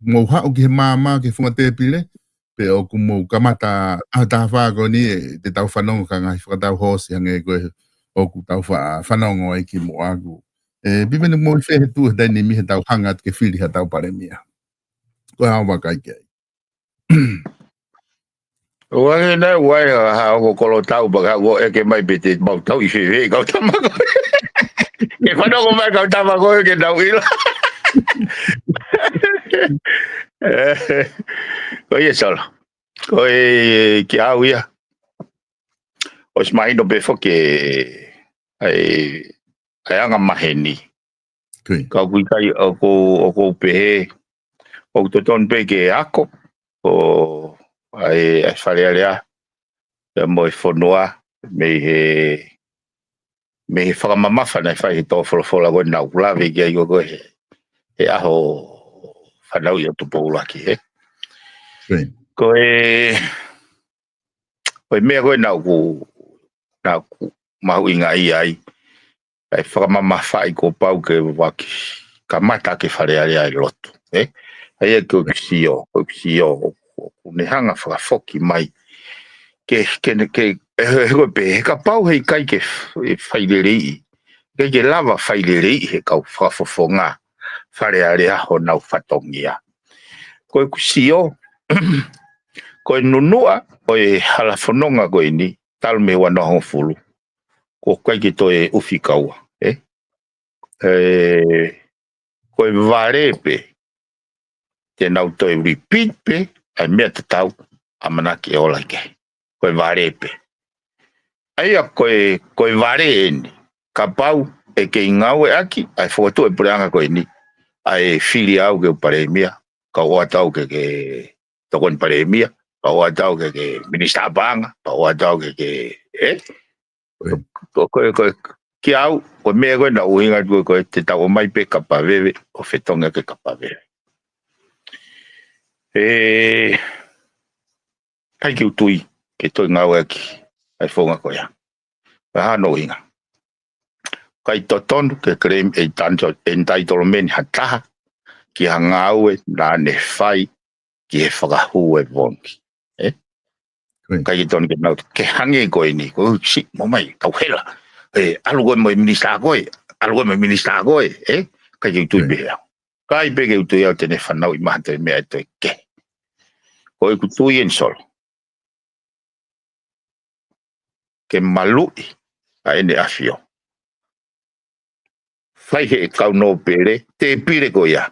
mou haʻu ki he maama, ki he funga tēpile, pe ʻoku mou kamata ʻaho taha fā ko eni ʻetau fanongo ki he ngaahi fakatau hoosi hangē ko ē ʻoku tau fa-, fanongo ai kimuʻa? ʻOku, ē, Piveni, mou ʻi fē he tuʻu he taimi ni heʻetau hanga atu ke fili haʻatau Palēmia? Ko e hā hoʻo vakai ki ai? ʻOku ʻi ai nai ʻoku ʻi ai ha hoko kolotau pea ka ʻoku ʻeke mai pe te mau tauʻi fēfē e kau tama ko ē. Ke fanongo mai e kau tama ko ē ke nau ʻilo. Ko ia Solo. Ko e kiʻi ʻau ia. ʻOsi mahino pē foki ʻa e, ʻa e anga maheni. Ka ʻoku ʻikai, ʻoku, ʻoku ou pehē, ʻoku totonu pē ke ako ʻa e, ʻa e Fale Alea pea mo e fonua mei he, mei he fakamamafa naʻe fai he tō folofola ko ē naʻa ku lave ki ai ko ē he, he ʻaho fanauʻi ʻo Tupou ʻUluaki, ē. Ko e, ko e meʻa ko ē naʻa ku, naʻa ku mahuʻingaʻia ai, ʻa e fakamamafaʻi kuo pau ke vaki kamata ke Fale Alea ʻa e lotu, ē? ʻA ia ko ʻeku sio, ko ʻeku sio, ʻoku ne hanga fakafoki mai. Ke, ke, ke, ʻe, ʻe, ko e pē, he kapau he ʻikai ke f-, ʻe faileleiʻi, ʻikai ke lava faileleiʻi he kau fakafofonga Fale Alea honau fatongia. Ko ʻeku sio, ko e nunuʻa ʻo e hala fononga ko eni, talu mei he ua noa hongofulu, ʻoku ʻikai ke toe ʻufi kaua, ē? ʻE, ko e vale pē, te nau toe repeat pē ʻa e meʻa tatau ʻamanaki ʻe ola ki ai. Ko e vale pē. ʻA ia ko e, ko e vale eni, kapau ʻe kei ngāueʻaki ʻa e fokotuʻu ʻa e puleʻanga ko eni, ʻa e fili au ke u palēmia, kau ʻoatu au ke, ke tokoni palēmia, kau ʻoatu au ke, ke minisitā paʻanga, kau ʻoatu au ke, ke, ē? Ko, ko, ko, kiate au, ko e meʻa ko ē naʻe ʻuhinga atu ko ē te tau ʻomai pē kapa veve, ʻo fetongi ʻaki e kapa veve. ʻE, ʻikai ke u tui ke toe ngāueʻaki ʻa e founga ko ia. Pea hā hono ʻuhinga? ʻIkai totonu ke claim ʻe tanto, entitlement ha taha ki ha ngāue naʻa ne fai ki he fakahū ʻe Vongi. Ē? ʻIkai ke totonu ke nau ke hangē ko eni, ko e si, mo mai, tau hela. ʻE, ʻalu koe mo e minisitā ko ē, ʻalu koe mo e minisitā ko ē, ē? ʻIkai ke u tui pehē au. ʻIkai pē ke u tui au te ne fanauʻi mai ha toe meʻa ʻe toe kehe. Ko ʻeku tui eni Solo, ke maluʻi ʻa ʻEne ʻAfio. Fai he kau nōpele, tēpile ko ia.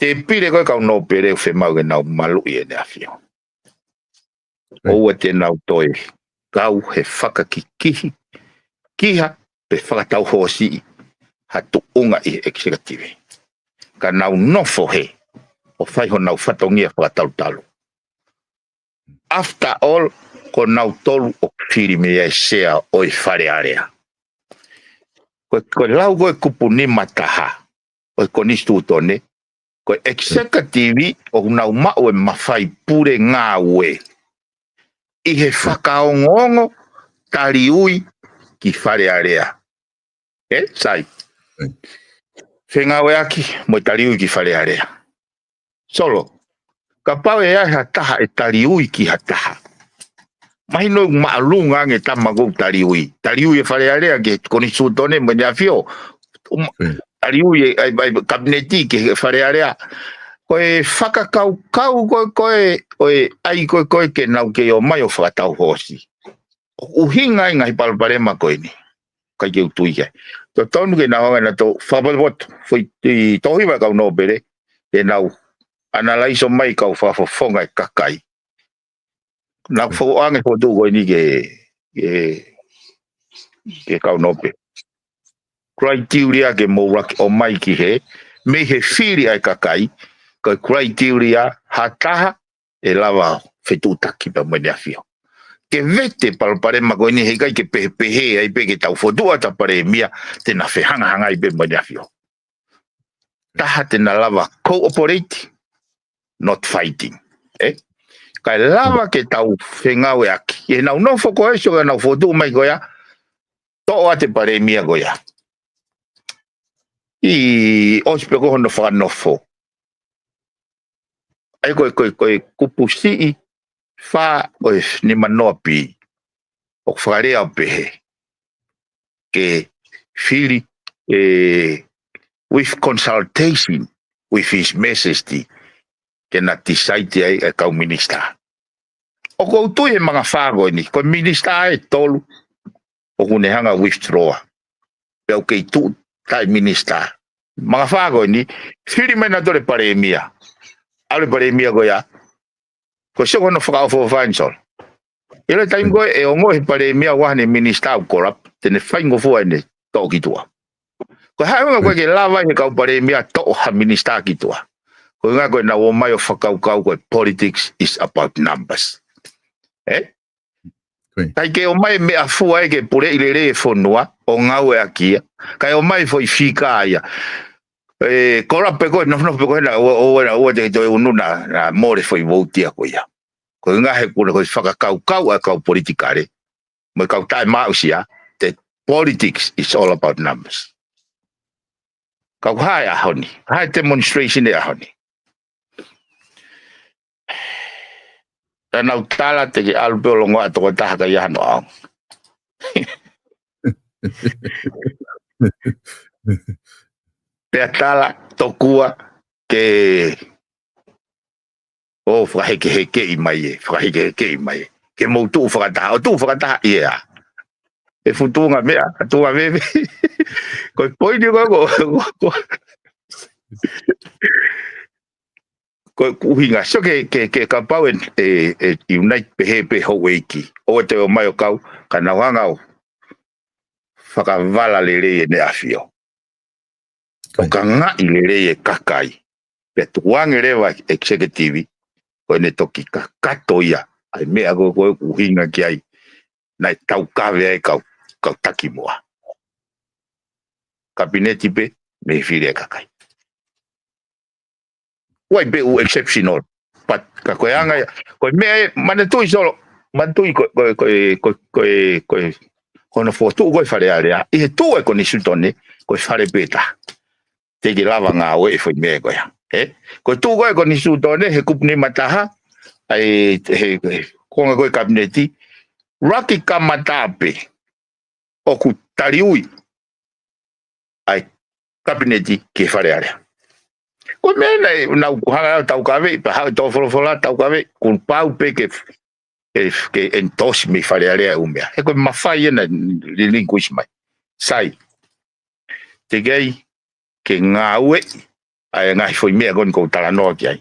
Tēpile ko e kau nōpele ʻoku fiemaʻu ke nau maluʻi ʻEne ʻAfio. ʻOua te nau toe kau he fakakikihi, kiha pe fakatau hoosi ha tuʻunga ʻi he executive. Ka nau nofo hē, ʻo fai honau fatongia fakatalutalu. After all, ko nautolu ʻoku fili mei ai e sea ʻo e Fale Alea. Ko, ko e lau ko e kupu nima taha ʻo e konisitūtone, ko e executive ʻoku nau maʻu e mafai pule ngāue ʻi he fakaongoongo taliui ki Fale Alea. Ē, sai. Fengāueʻaki mo e taliui ki Fale Alea. Solo, kapau ʻe ʻi ai ha taha ʻe taliui ki ha taha. Mahino ʻoku māʻolunga ange tama ʻoku taliui. Taliui e Fale Alea ki he konisitūtone mo ʻEne ʻAfio. Um, taliui e, ai, ai, kapineti ki he Fale Alea. Ko e fakakaukau ko ē, ko e, ʻo e ʻai ko ē, ko ē ke nau kei ō mai ʻo fakatau hoosi. ʻUhinga ai ngaahi palopalema ko eni. ʻIkai ke u tui ki ai. Totonu ke nau hanga ʻe nautolu fakapotopoto, foʻi, ʻi tohi mai kau nōpele, ke nau analaiso mai kau fakafofonga e kakai. Nau fokoʻange fokotuʻu ko eni ke, ke, ke kau nōpele. Criteria ke mou laki ʻomai ki he, mei he fili ʻa e kakai, ko e criteria ha taha ʻe lava fetuʻutaki pea mo ʻEne ʻAfio. Ke vete palopalema ko eni he ʻikai ke pehepehē ai pē ke tau fokotuʻu atu ha palēmia te na fehangahangai pē mo ʻEne ʻAfio. Taha te na lava cooperate, not fighting. Ē? Kae lava ke tau fengāueʻaki. ʻI heʻenau nofo ko ē, sio ki heʻenau fokotuʻu mai ko ia, toʻo atu e palēmia ko ia. ʻI ʻosi pē ko hono fakanofo. ʻA ia ko e, ko e, ko e kupu siʻi fā ʻo e nimanoa pī, ʻoku fakalea ʻo pehē, ke fili, ē, with consultation with His Majesty, ke na decide ai e kau minisitā. ʻOku ou tui he manga fā ko eni, ko e minisitā ʻe tolu ʻoku ne hanga withdraw. Pea ʻoku kei tuʻu taʻe minisitā. Mangafā ko eni, fili mai nautolu e palēmia. ʻAlu e palēmia ko ia, ko e sio ko hono fakaʻofoʻofa eni Solo. ʻI he taimi ko ē ʻe ongoʻi he palēmia ʻoku ʻi ai haʻane minisitā ʻoku corrupt, te ne faingofua ʻene toʻo ki tuʻa. Ko e hā e ʻuhinga ʻoku ʻikai ke lava ʻe he kau palēmia toʻo ha minisitā ki tuʻa? Ko e ʻuhinga ko ʻenau ō mai ʻo fakakaukau ko e politics is about numbers. ʻE? ʻIkai ke ō mai meʻafua ia ke puleʻi lelei e fonua ʻo ngāueʻaki ia. Kae ō mai foʻi fika ia. ʻE, corrupt pē ko ē, nofonofo pē ko ē, naʻa ʻoua, ʻoua, ʻoua te ke toe unu naʻa, naʻa mole foʻi vouti ia ko ia. Ko e ʻuhinga he ʻoku ne ko e fakakaukau ʻa e kau politikale mo e kau taʻemaʻusia, the politics is all about numbers. Ka ʻoku hā e ʻaho ni, hā e demonstration e ʻaho ni. Naʻa nau tala te ke ʻalu pē ʻo longoaʻa tokotaha ka ʻi ai hano ʻaonga. Pea tala tokua ke ʻo fakahekehekeʻi mai ē, fakahekehekeʻi mai ē. Ke mou tuʻu fakataha, ʻo tuʻu fakataha ʻi he ʻā. ʻE fuʻu tuʻunga meʻa, tuʻunga veve. Ko e poini ko, ko, ko, ko, ko e ʻuhinga. So ke, ke, ke kapau ʻe, ʻe, ʻe unite pehē pē houʻeiki. ʻOua te ō mai ʻo kau, ka nau hanga ʻo fakavala lelei ʻEne ʻAfio. ʻO ka ngaʻi lelei e kakai. Pea tukuange leva executive, ko ʻene toki kakato ia. ʻA e meʻa ko, ko e ʻuhinga ki ai. Naʻe taukave ai kau, kau taki moa. Kapineti pē, mei he fili e kakai. ʻOku ʻi ai pē ʻū exceptional. But ka ko e anga ia, ko e meʻa ē, manatuʻi Solo, manatuʻi ko, ko, ko, ko, ko, ko, ko hono fokotuʻu ko e Fale Alea. ʻI he tuʻu e konisitūtone, ko e fale pē taha. Te ke lava ngāueʻi e foʻi meʻa ko ia. ʻE? Ko e tuʻu ko e konisitūtone, he kupu nima taha, ʻa e, he, he, konga ko e kapineti, ʻuluaki kamata pē, ʻoku taliui ʻa e kapineti ki he Fale Alea. Ko e meʻa naʻe, naʻa ku hanga ʻo taukaveʻi, pea haʻu e tō folofola taukaveʻi, kuo pau pē ke, ke, ke endorse mei Fale Alea e ʻū meʻa. He ko e mafai ena li-, linguist mai. Sai. Te ke ai, ke ngāueʻi ʻa e ngaahi foʻi meʻa ko eni ʻoku ou talanoa ki ai.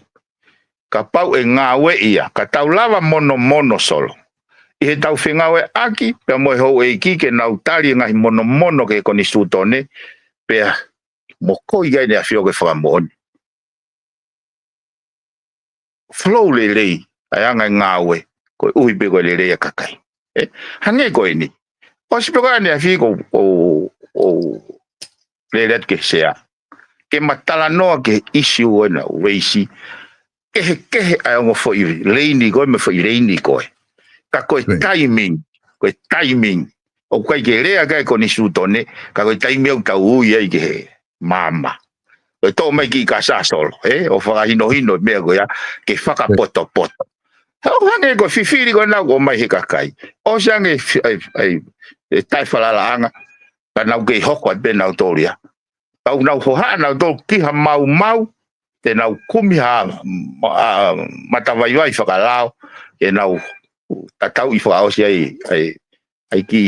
Kapau ʻe ngāueʻi ia, ka tau lava monomono Solo. ʻI heʻetau fengāueʻaki, pea mo e houʻeiki ke nau tali e ngaahi monomono ki he konisitūtone, pea mo ko ia ʻEne ʻAfio ke fakamoʻoni. Flow lelei, ʻa e anga e ngāue, koeʻuhi pē ko e lelei ʻa e kakai. ʻE, hangē ko eni. ʻOsi pē ko ʻene ʻafi ko, ko, ko, lele atu ki he sea. Ke ma talanoa ki he issue ʻoku nau raise. Kehekehe ʻa e ongo foʻi leini ko ē, mo e foʻi leini ko ē. Ka ko e Right. timing, ko e timing. ʻOku ʻikai ke lea ki ai e konisitūtone, ka ko e taimi ʻoku tau ui ai ki he maama. Ko e toʻo mai ki ka sa Solo, ē? ʻO fakahinohino e meʻa ko ia, ke fakapotopoto. He ʻoku hangē ko e fifili ko ena ʻoku ʻomai he kakai. ʻOsi ange fi-, ai, ai, e taʻefalalaʻanga, ka nau kei hoko atu pē nautolu ia. Ka ʻoku nau hohaʻa nautolu ki ha maumau, te nau kumi ha, ma-, a, matavaivai fakalao, ke nau tatauʻi fakaʻosi ai, ai, ʻai ke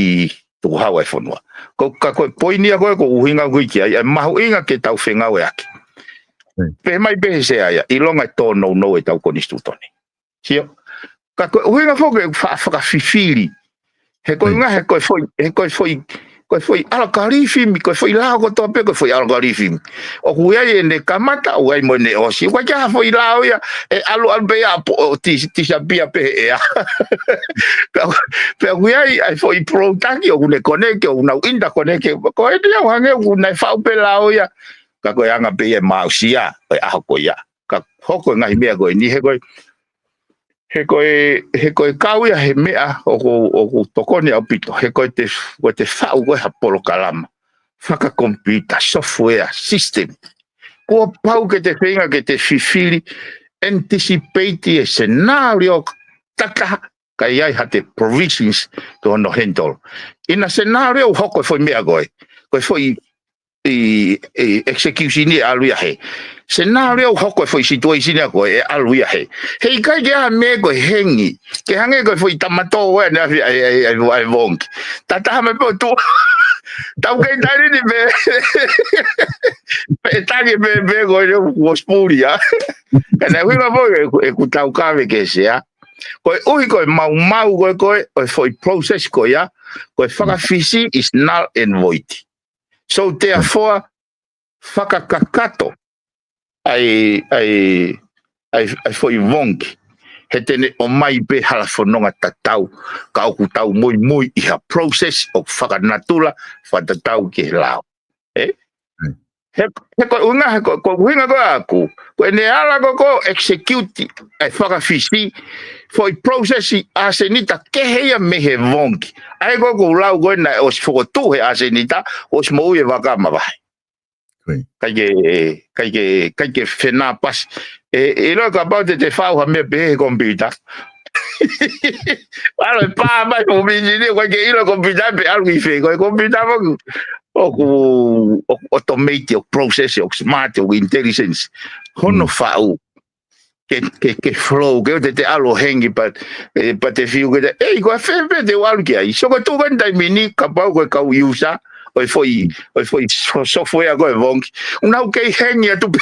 tukuhau ʻa e fonua. Ko, ka ko e poini ia ko ē ʻoku ou ʻuhinga ʻoku ʻi ai, ʻa e mahuʻinga ke tau fengāueʻaki. Hmm. Pehē mai pē he sea ia, ʻilonga e tōnounou ʻetau konisitūtone. Sio? Ka ko e ʻuhinga foki ke fa-, fakafifili. He ko e Hmm. ngaahi, he ko e foʻi, he ko e foʻi, ko e foʻi algorithm, ko e foʻi lao kotoa pē, ko e foʻi algorithm. ʻOku ʻi ai ʻene kamata, ʻoku ʻi ai mo ʻene ʻosi. ʻOku ʻikai ke ʻi ai ha foʻi lao ia, ʻe ʻalu, ʻalu pē ia, pō, ʻo tis-, disappear pē he ʻea. Ka, pea ʻoku ʻi ai, ʻa e foʻi product, ʻoku ne connect, ʻoku nau interconnect, ko eni ʻoku hangē ʻoku nau faʻu pē lao ia. Ka ko e anga pē ia ʻe maʻusia, ʻo e ʻaho ko ia. Ka hoko e ngaahi meʻa ko eni, he ko e, he ko e, he ko e kau ia he meʻa ʻoku, ʻoku tokoni ʻaupito. He ko e te, ko e te faʻu ko ē ha polokalama. Fakakomipiuta, software, system. Kuo pau ke te feinga ke te fifili, anticipate e scenario tata, ka ʻi ai haʻate provisions ki hono handle. ʻIna scenario ʻoku hoko e foʻi meʻa ko ē. Ko e foʻi ʻi, ʻi execution ʻe ʻalu ia hē. Scenario ʻoku hoko e foʻi situation ia ko ē ʻe ʻalu ia hē. Heʻikai ke ʻi ai ha meʻa ko e hengi. Ke hangē ko e foʻi tamato ʻo ʻEne ʻAfio ʻa e, ʻa e, ʻa e, ʻa e vongi. Tataha mai pē ʻo tuʻu. Tau kei tali ni pē. Pē tangi pē pē ko e kuo spuli, ā. Ka naʻe ʻuhinga foki ʻeku, ʻeku tau kave ke sea. Koeʻuhi ko e maumau ko e, ko e, ʻo e foʻi process ko ia, ko e fakafisi is null and void. So therefore, fakakakato ʻa e, ʻa e, ʻa e, ʻa e foʻi vongi. He te ne ʻomai pē hala fononga tatau, ka ʻoku tau muimui ʻi ha process ʻoku fakanatula, fakatatau ki he lao. Ē? Mm. He, he ko e ʻuhinga, he ko, ko e ʻuhinga ko ē ʻaʻaku, ko ʻene ala ko ē ʻo execute ʻa e fakafisi, foʻi process ʻasenita kehe ia mei he vongi. ʻA ia ko ē ʻoku ou lau ko ē naʻe ʻosi fokotuʻu he ʻasenita, ʻosi moʻui e vaka mavahe. Ko ia. ʻIkai ke, ʻikai ke, ʻikai ke fenāpasi. ʻE, ʻilo kapau te te fau ha meʻa pehē he computer. ʻAlu e pā mai ʻo mini ni, ʻikai ke ʻilo computer pe ʻalu ki fē, ko e computer foki ʻoku, ʻoku automate, ʻoku process, ʻoku smart, ʻoku intelligence. Hono Mm. faʻu ke, ke, ke flow, ke ʻoua te te ʻalu ʻo hengi pea, ē, pea te fiu ke te, ʻei, ko e fē pē te u ʻalu ki ai. So ko e tuʻu ko ē taimi ni, kapau ko e kau user ʻo e foʻi, ʻo e foʻi so-, software ko e vongi, ʻoku nau kei hengi atu pē.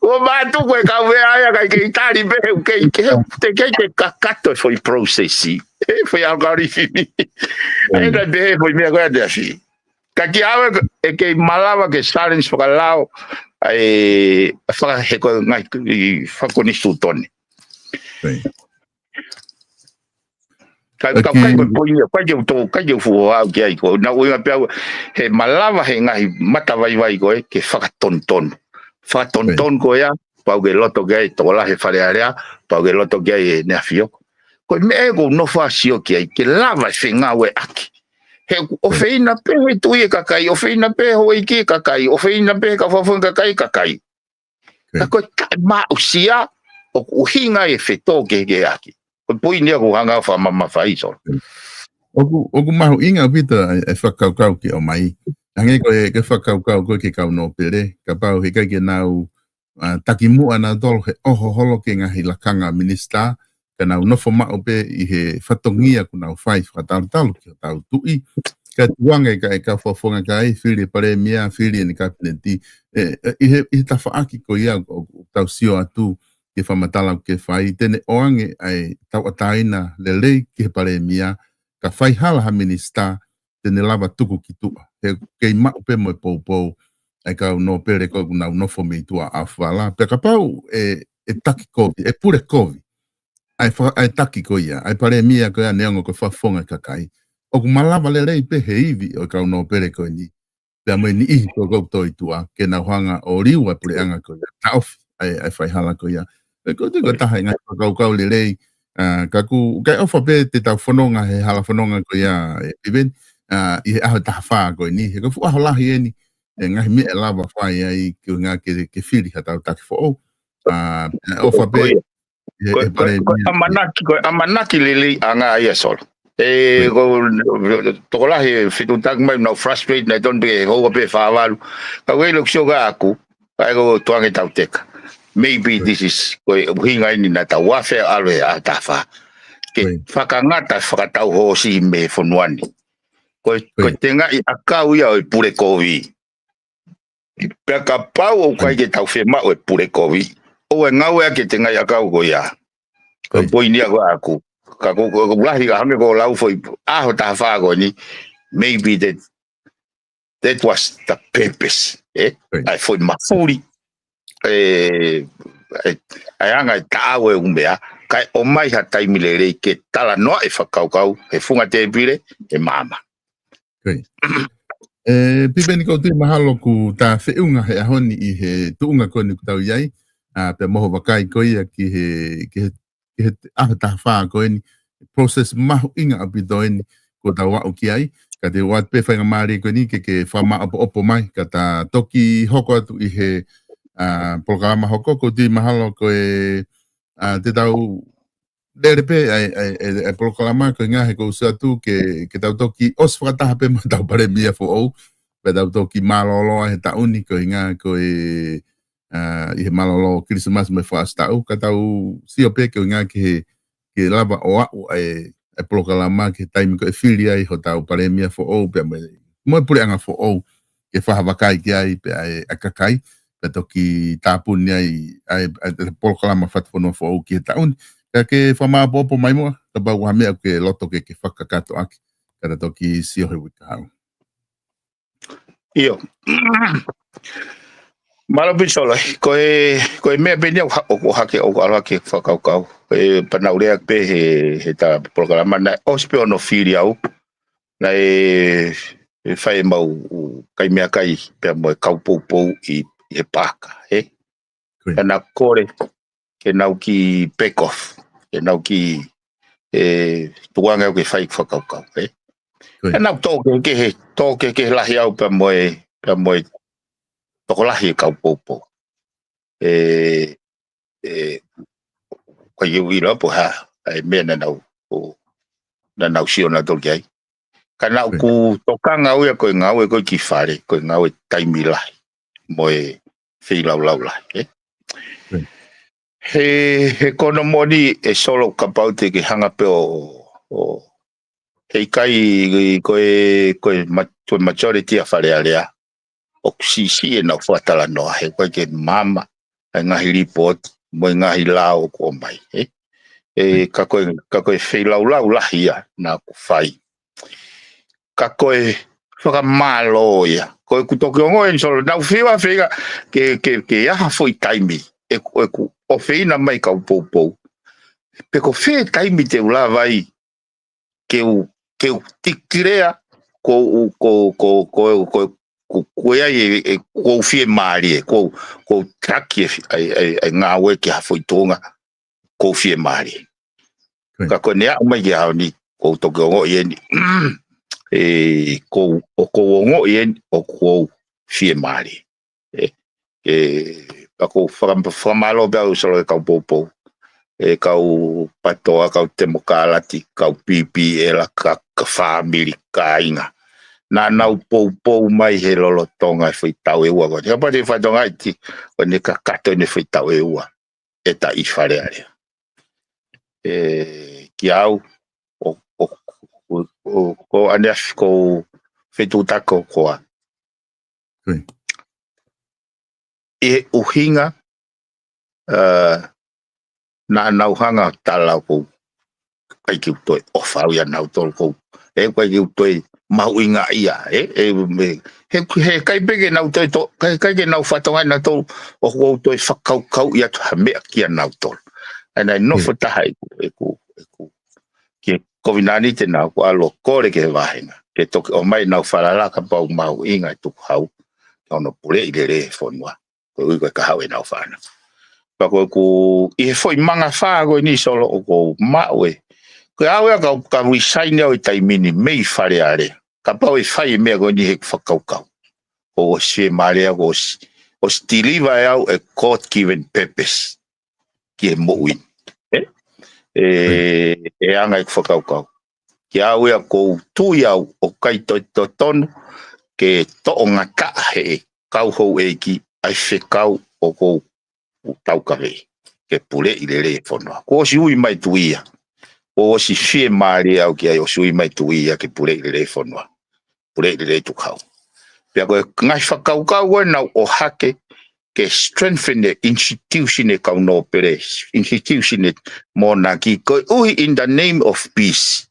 Ko e mātuku e kau ē ʻa ia ʻikai kei tali pē, ʻoku kei, kei, te kei ke kakato e foʻi process. Ē, foʻi algorithm. ʻA ia Mm. naʻe pehē foʻi meʻa ko ē ʻa Teafi. Ka kiate au ʻe kei malava ke challenge fakalao, ʻa e, faka-, he ko e ngaahi, ʻi fakakonisitūtone. Right. Ka, ka, ʻIkai ke ko e poini, ʻikai ke u tō, ʻikai ke u fuʻu hao ki ai ko, naʻe ʻuhinga pē au, he malava he ngaahi matavaivai ko ē, ke fakatonutonu. Fakatonutonu Right. ko ia, pau ke loto ki ai, tokolahi he Fale Alea, pau ke loto ki ai ʻEne ʻAfio. Ko e meʻa ē ʻoku ou nofo ʻo sio ki ai, ke lava e fengāueʻaki. He ʻoku ʻofeina pē he tuʻi e kakai, ʻofeina pē houʻeiki e kakai, ʻofeina pē kau fakafofonga kakai, kakai. Ka Right. ko e taʻemaʻusia ʻoku ʻuhinga e fetōkehekeheʻaki. Ko e poini ia ʻoku ou hanga ʻo fakamamafaʻi, Solo. ʻOku, ʻoku mahuʻinga ʻaupito e, e fakakaukau ke ʻomai. Hangē ko e, ko e fakakaukau ko ē ki he kau nōpele, kapau heʻikai ke nau, ā, takimuʻa nautolu he ʻoho holo ki he ngaahi lakanga minisitā, ka nau nofo maʻu pē ʻi he fatongia ʻoku nau fai fakatalutalu ki hotau tuʻi. Ka tuʻunga e ka, e kau fakafofonga kakai, fili e palēmia, fili ʻene kapineti, ē, ē, ʻi he, ʻi he tafaʻaki ko ia ʻoku, ʻoku tau sio atu ki he fakamatala ʻoku ke fai, te ne ʻoange ʻa e tauʻatāina lelei ki he palēmia, ka fai hala ha minisitā, te ne lava tuku ki tuʻa. He kei maʻu pē mo e poupou ʻa e kau nōpele ko ē ʻoku nau nofo mei tuʻa ʻAofivala. Pea kapau ʻe, ʻe taki kovi, ʻe pule kovi ʻa e fa-, ʻa e taki ko ia, ʻa e palēmia ko ia neongo ko e fakafofonga kakai, ʻoku malava lelei pē he ivi ʻo e kau nōpele ko eni, pea mo e niʻihi ko ē ʻoku toe ʻi tuʻa, ke nau hanga ʻo liu ʻa e puleʻanga ko ia, taʻofi ʻa e, ʻa e faihala ko ia. Pea ʻoku ou tui ko e taha e ngaahi fakakaukau lelei, ā, ka ʻoku, ʻikai ʻofa pē te tau fononga he hala fononga ko ia, ē, Piveni, ā, ʻi he ʻaho taha fā ko eni, he ko e fuʻu ʻaho lahi eni, e ngaahi meʻa ʻe lava fai ai, ke ʻuhinga ke, ke fili ha tau taki foʻou. Ā, ʻofa pē, Ko ia. ʻe, Ko, ʻe ko, ko palēmia. ʻAmanaki, ko ʻamanaki leleiʻanga ia, Solo. ʻE, Ko ia. ko, tokolahi e fetuʻutaki mai, nau frustrate, naʻe tonu pē ke houa pē fā valu. Ka ʻoku ʻi loto sio ka ʻaku, ʻa e ko tuange tau teka. Maybe Ko ia. this is, ko e ʻuhinga eni naʻa tau afe ʻalu he ʻaho taha fā. Ke Ko ia. fakangata fakatau hoosi mei he fonua ni. Ko e, Ko ko e ia. tengaʻi ʻakau ia ʻo e pule kovi. Pea kapau ʻoku ʻikai ke tau fiemaʻu e pule kovi, ʻoua ʻe ngāueʻaki e tengaʻi ʻakau ko ia. Ko e Right. poini ia ko ē ʻaku. Ka ko, ko, ko lahi ka hame ko lau foʻi ʻaho taha fā ko eni, maybe that, that was the purpose, ē? Right. ʻA e foʻi mafuli, ē, ē, ʻa e anga e taʻau e ʻū meʻa, kae ʻomai ha taimi lelei ke talanoa e fakakaukau, he funga tēpile, he maama. Great. ʻE, Piveni, ʻoku ou tui mahalo kuo ta feʻunga he ʻaho ni ʻi he tuʻunga ko eni ʻoku tau ʻi ai, ā, pea mo hoʻo vakai ko ia ki he, ki he, ki he ʻaho taha fā ko eni, process mahuʻinga ʻaupito eni, kuo tau aʻu ki ai, ka te u ʻoatu pē faingamālie ko eni ke, ke fakamāʻopoʻopo mai, ka ta toki hoko atu ʻi he, ā, polokalama hoko, ʻoku ou tui mahalo ko e, ā, te tau lele pē ʻa e, ʻa e, ʻa e, ʻa e polokalama ko e ʻuhinga he ʻoku ou sio atu ke, ke tau toki ʻosi fakataha pē mo ʻetau palēmia foʻou, pea tau toki mālōlō ai he taʻu ni ko e ʻuhinga ko e, ā, ʻi he mālōlō Kilisimasi mo e fakaʻosi taʻu, ka tau sio pē ko e ʻuhinga ke, ke lava ʻo aʻu ʻa e, e polokalama ki he taimi ko ē ʻe fili ai hotau palēmia foʻou pea mo e, mo e puleʻanga foʻou ke fakavakai ki ai pea ʻe, ʻa e kakai, pea toki tāpuni ai ʻa e, ʻa e polokalama Fatufonua Foʻou ki he taʻu ni. Ka ke fakamāʻopoʻopo mai muʻa, kapau ʻoku ʻi ai ha meʻa ʻoku ke loto ke, ke fakakakato ʻaki, ka ta toki sio he uike kahaʻu. ʻIo. Mālō Pisolo, ko e, ko e meʻa pē eni ʻoku ha-, ʻoku ʻohake, ʻoku ʻalu hake fakakaukau. Ko e panau lea pē he, he ta polokalama naʻe ʻosi pē hono fili au. Naʻe, ʻe fai ʻemau kai meʻakai pea mo e kau poupou ʻi, ʻi he paaka, ē? Ko ia. Ka naʻá ku kole ke nau kiʻi back off, ke nau kiʻi, ē, tukuange au ke fai fakakaukau, ē? Ko ia. Ka nau tō kehekehe, tō kehekehe lahi au pea mo e, pea mo e tokolahi e kau poupou. Ē, ē, ʻikai ke u ʻilo pe ko e hā e meʻa naʻa nau, ʻo, naʻa nau sio nautolu ki ai. Ka naʻá ku tokanga au ia ko e ngāue ko ē ki fale, ko e ngāue taimi lahi mo e feilaulau lahi, ē? Ko ia. He, he ko hono moʻoni ʻe Solo, kapau te ke hanga pē ʻo, ʻo, heʻikai ko e, ko e ma-, ko e majority ʻa Fale Alea ʻoku siʻisiʻi ʻenau fakatalanoa, he ʻoku ʻikai ke maama ʻa e ngaahi lipooti mo e ngaahi lao ʻoku ʻomai, ē? Ē, ka ko e, ka ko e feilaulau lahi ia naʻá ku fai. Ka ko e fakamālō ia. Ko ʻeku toki ongoʻi eni Solo, naʻá ku fiu ʻa feinga ke, ke, ke ʻi ai ha foʻi taimi ʻe, ʻeku ʻofeina mai kau poupou. Pe ko fē taimi te u lava ai ke u, ke u tikilea ko u, ko, ko, ko, ko, ko, ko e ai e, e, ko u fiemālie, ko u, ko u taki e fi-, ai, ai, ai ngāue ki ha foʻi tuʻunga, ko u fiemālie. Ko ia. Ka ko eni aʻu mai ki he ʻaho ni, ko u toki ongoʻi eni, ē, ko u, ʻoku ou ongoʻi eni, ʻoku ou fiemālie. Ē, ē, pea ʻoku ou faka-, fakamālō pē au Solo e kau poupou. E kau PATOA, kau Temokalati, kau PPL, ka, ka fāmili, kāinga. Naʻa nau poupou mai he lolotonga e foʻi taʻu ʻe ua ko eni. Kapau te u fatongia ʻi he, ko eni kakato eni e foʻi taʻu ʻe ua ʻe taʻi Fale Alea. Ē, kiate au, ʻo, ʻo, ʻo, ʻo, ko ʻaneafi ko u fetuʻutaki ko ā. Ko ia. ʻI he ʻuhinga, ē, naʻa nau hanga ʻo tala ʻoku ʻikai ke u toe ʻofa au ia nautolu ko u. Ē, ʻikai ke u toe mahuʻingaʻia, ē, ē, me, he, he ʻikai pē ke nau toe to-, ʻikai, ʻikai ke nau fatongia nautolu ʻoku ou toe fakakaukauʻi atu ha meʻa kia nautolu. ʻA ia naʻe nofo taha ʻeku, ʻeku, ʻeku, ki he kovinānite naʻá ku ʻalu ʻo kole ki he vāhenga ke toki ʻomai ʻenau falala kapau mahuʻinga e tukuhau ki hono puleʻi lelei e fonua. Koeʻuhi ko e kahaʻu ʻenau fānau. Pea ko ʻeku, ʻi he foʻi mangafā ko eni Solo ʻoku ou maʻu ē. Ko au ia ka, ka resign au ʻi he taimi ni mei Fale Alea. Kapau ʻe fai e meʻa ko eni heʻeku fakakaukau. Ko ʻosi fiemālie au, ko ʻosi, ʻosi deliver ʻe au e God given purpose ki he moʻui ni. Ē? Ē, ʻe anga ʻeku fakakaukau. Kiate au ia ʻoku ou tui au ʻoku ʻikai toe totonu ke toʻo ngataʻa ʻe he kau houʻeiki ʻa e fekau ʻoku ou taukaveʻi ke puleʻi lelei e fonua. Kuo ʻosi ui mai Tuʻi ia. Kuo ʻosi fiemālie au ki ai, ʻosi ui mai Tuʻi ia ke puleʻi lelei e fonua. Puleʻi lelei e tukuhau. Pea ko e ngaahi fakakaukau ko ē naʻá ku ʻohake ke strengthen e institution e kau nōpele, institution e monarchy, koeʻuhi in the name of peace.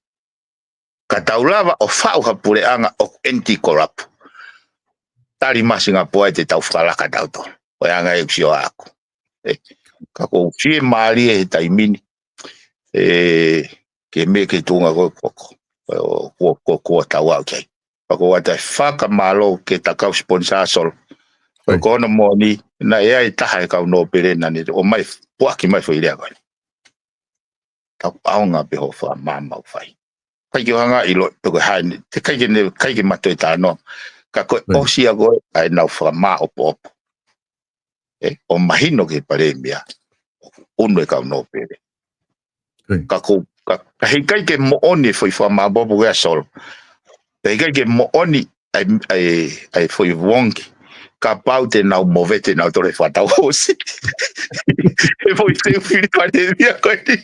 Ka tau lava ʻo faʻu ha puleʻanga ʻoku anti-corrupt. Tali mai Singapoa ʻe te tau fakalaka tautolu. Ko e anga ʻeku sio ʻaʻaku. Ē, ka ʻoku ou fiemālie he taimi ni. Ē, ke meʻa ki he tuʻunga ko ē ko, ko, ko, ko, ko tau aʻu ki ai. Pea ʻoku ou ʻoatu e fakamālō ki he kau sponsor Solo. Ko, ko hono moʻoni, naʻe ʻi ai e taha e kau nōpele naʻá ne ʻomai, puʻaki mai foʻi lea ko ē. Tau ʻaonga pē hoʻo fakamaama ʻoku fai. ʻIkai ke u hanga ʻo ʻilo pe ko e hā eni, te ʻikai ke ne, ʻikai ke ma toe talanoa. Ka ko e ʻosi ia ko ē ʻa ʻenau fakamāʻopoʻopo. Ē, ʻo mahino ki he palēmia, ʻoku ʻunu e kau nōpele. Ka ko, ka, ka heʻikai ke moʻoni e foʻi fakamāʻopoʻopo ko ia Solo. Pea heʻikai ke moʻoni ʻa e, ʻa e, ʻa e foʻi vongi. Kapau te nau movete nautolu he fakatau ʻosi. He foʻi teu fili palēmia ko eni.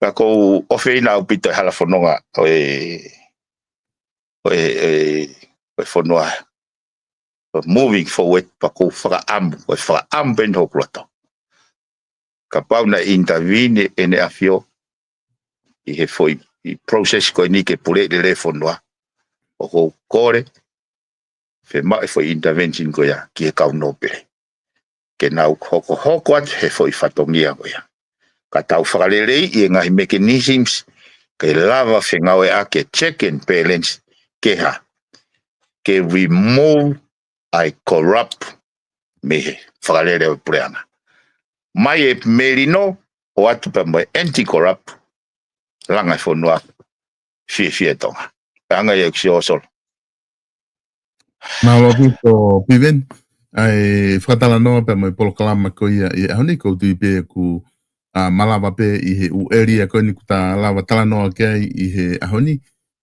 Ka ʻoku ou ʻofeina ʻaupito e hala fononga ʻo e, ʻo e, ʻo e, ʻo e fonua. ʻO moving forward, pea ʻoku ou fakaʻamu, ʻo e fakaʻamu pē ʻeni hoku loto. Kapau naʻe intervene ʻEne ʻAfio ʻi he foʻi, ʻi process ko eni ke puleʻi lelei e fonua, ʻoku ou kole, fiemaʻu e foʻi intervention ko ia ki he kau nōpele. Ke nau hokohoko atu he foʻi fatongia ko ia. Ka tau fakaleleiʻi e ngaahi mechanisms, ke lava fengāueʻaki e check and balance, ke hā, ke remove ʻa e corrupt mei he fakalele ʻo e puleʻanga. Mai e melino, ʻo atu pea mo e anti-corrupt, langa e fonua, fiefia e Tonga. Pea ʻange ia ki Siosolo. Mālō ʻaupito Piveni, ʻa e fakatalanoa pea mo e polokalama ko ia ʻi he ʻaho ni. ʻOku ou tui pē ʻoku, ā, malava pē ʻi he ʻū ʻēlia ko eni ʻoku ta lava talanoa ki ai ʻi he ʻaho ni,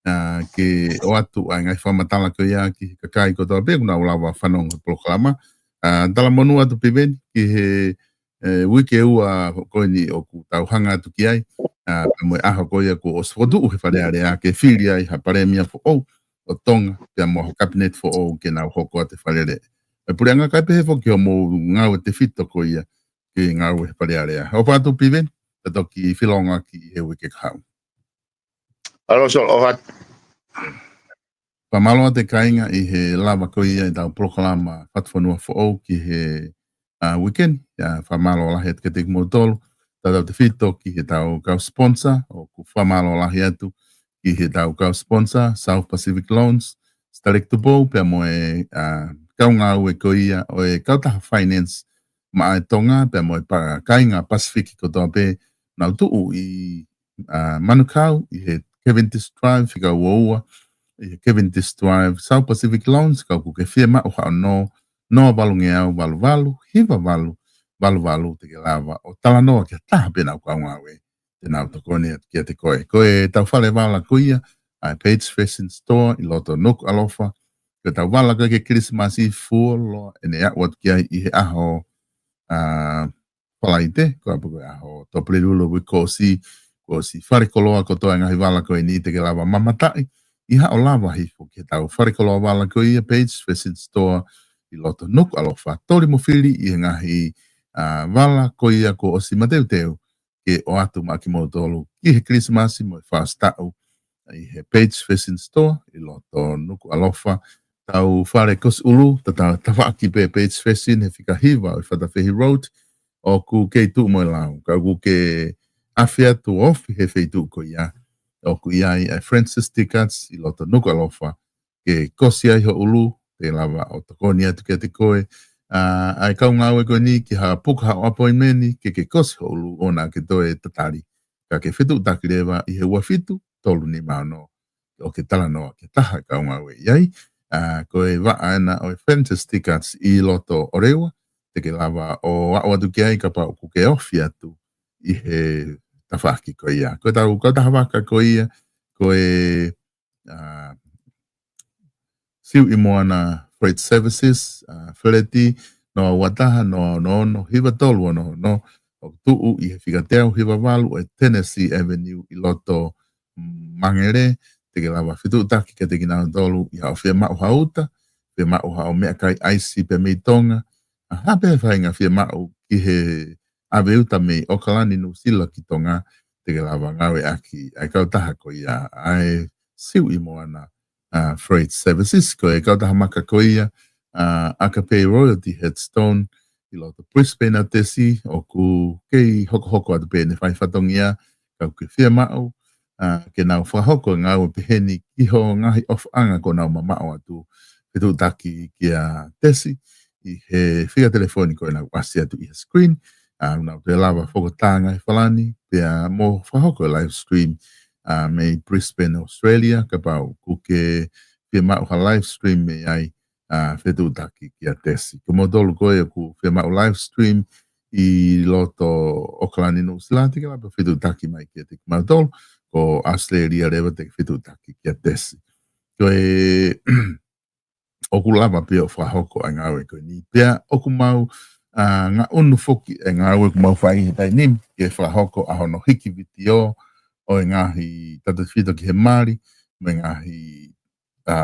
ā, ke ʻoatu ʻa e ngaahi fakamatala ko ia ki he kakai kotoa pē ʻoku nau lava fanongo he polokalama. Ā, talamonū atu Piveni ki he, ē, uike ʻe ua ko eni ʻoku tau hanga atu ki ai, ā, pea mo e ʻaho ko ia kuo ʻosi fokotuʻu he Fale Alea ke fili ai ha palēmia foʻou ʻo Tonga, pea mo ha kapineti foʻou ke nau hoko atu e fakalele ʻa e puleʻanga, kae pehē foki hoʻomou ngāue tefito ko ia ke ngāue he Fale Alea. ʻOfa atu Piveni, ta toki felōngoaki he uike kahaʻu. ʻAlo Siosolo, ʻofa atu. Fakamālō atu e kāinga ʻi he lava ko ia ʻetau polokalama Fatufonua Foʻou ki he, ā, uike ni. Ā, fakamālō lahi atu kiate kimoutolu, tautautefito ki heʻetau kau sponsor, ʻoku fakamālō lahi atu ki heʻetau kau sponsor, South Pacific Loans, Stalek Tupou, pea mo e, ā, kau ngāue ko ia ʻo e kautaha finance maʻa e Tonga, pea mo e pa-, kāinga Pasifiki kotoa pē, nau tuʻu ʻi, ā, Manukau, ʻi he Cavendish Drive, fika ua ua, ʻi he Cavendish Drive, South Pacific Loans, ka ʻoku ke fiemaʻu haʻo nō, noa valungeau valu valu, hiva valu, valu valu, te ke lava ʻo talanoa ki ha taha pē ʻenau kau ngāue te nau tokoni atu kiate koe. Ko ʻetau fale vala ko ia, ʻa e Page Fashion Store ʻi loto Nukuʻalofa. Ko ʻetau vala ko ē ki he Kilisimasi, fuoloa ʻene aʻu atu ki ai ʻi he ʻaho, ā, Falaite, ko ia pē ko e ʻaho Tuʻapulelulu uike kuo ʻosi, kuo ʻosi fale koloa kotoa e ngaahi vala ko eni, te ke lava mamataʻi ʻi haʻo lava hifo ki heʻetau fale koloa vala ko ia Page Fashion Store ʻi loto Nukuʻalofa. Toli mo fili ʻi he ngaahi, ā, vala ko ia kuo ʻosi mateuteu ke ʻoatu maʻa kimoutolu ki he Kilisimasi mo e Fakaʻosi Taʻu ʻi he Page Fashion Store ʻi loto Nukuʻalofa. Tau fale kosi ʻulu, ta, ta, tafaʻaki pē Page Fashion he fika hiva ʻo e Fatafehi Road, ʻoku kei tuʻu mo e lau. Ka ʻoku ke afe atu ʻo ofi he feituʻu ko ia, ʻoku ʻi ai ʻa e Francis Tickets ʻi loto Nukuʻalofa, ke kosi ai ho ʻulu, te lava ʻo tokoni atu kiate koe. Ā, ʻa e kau ngāue ko eni ki ha puka haʻo appointment, ke ke kosi ho ʻulu ʻoua naʻa ke toe tatali. Ka ke fetuʻutaki leva ʻi he ua fitu, tolu nima ono, ʻo ke talanoa ki ha taha e kau ngāue ʻi ai. Ā, ko e vaʻa ena ʻo e Francis Tickets ʻi loto ʻOreua, te ke lava ʻo aʻu atu ki ai kapau ʻoku ke ofi atu ʻi he tafaʻaki ko ia. Ko ʻetau kautaha vaka ko ia, ko e, ā, Siuʻi Moana Freight Services, ā, Feleti, noa ua taha, noa ono ono, hiva tolu ono ono, ʻoku tuʻu ʻi he fika teau hiva valu ʻo e Tennessee Avenue ʻi loto Mangere, te ke lava fetuʻutaki kiate kinautolu ʻi haʻo fiemaʻu ha uta, fiemaʻu haʻo meʻakai ʻaisi pē mei Tonga, ā, ha pē faʻahinga fiemaʻu ki he ʻave uta mei ʻAokalani, Nuʻusila ki Tonga, te ke lava ngāueʻaki ʻa e kautaha ko ia, ʻa e Siuʻi Moana, ā, Freight Services. Ko e kautaha maka ko ia, ā, Agape Royalty Headstone, ʻi loto Brisbane ʻa Tesi, ʻoku kei hokohoko atu pē ʻene fai fatongia, ka ʻoku ke fiemaʻu, ā, ke nau fakahoko e ngāue pehē ni ki ho ngaahi ʻofaʻanga kuo nau mamaʻo atu, fetuʻutaki kia Tesi ʻi he fika telefoni ko ena ʻoku ʻasi atu ʻi he screen, ā, ʻoku nau toe lava fokotā ngaahi falani, pea mo fakahoko e live stream, ā, mei Brisbane, Australia, kapau ʻoku ke fiemaʻu ha live stream mei ai, ā, fetuʻutaki kia Tesi. Ko moutolu ko ē ʻoku fiemaʻu live stream ʻi loto ʻAokalani, Nuʻusila, te ke lava fetuʻutaki mai kiate kimautolu, ko Australia leva te ke fetuʻutaki kia Tesi. Ko e ʻoku lava pē ʻo fakahoko ʻa e ngāue ko eni. Pea ʻoku mau ʻa, ngaʻunu foki e ngāue ʻoku mau fai he taimi ni, ke fakahoko ʻa hono hiki vitiō ʻo e ngaahi tautefito ki he mali, mo e ngaahi, ʻa,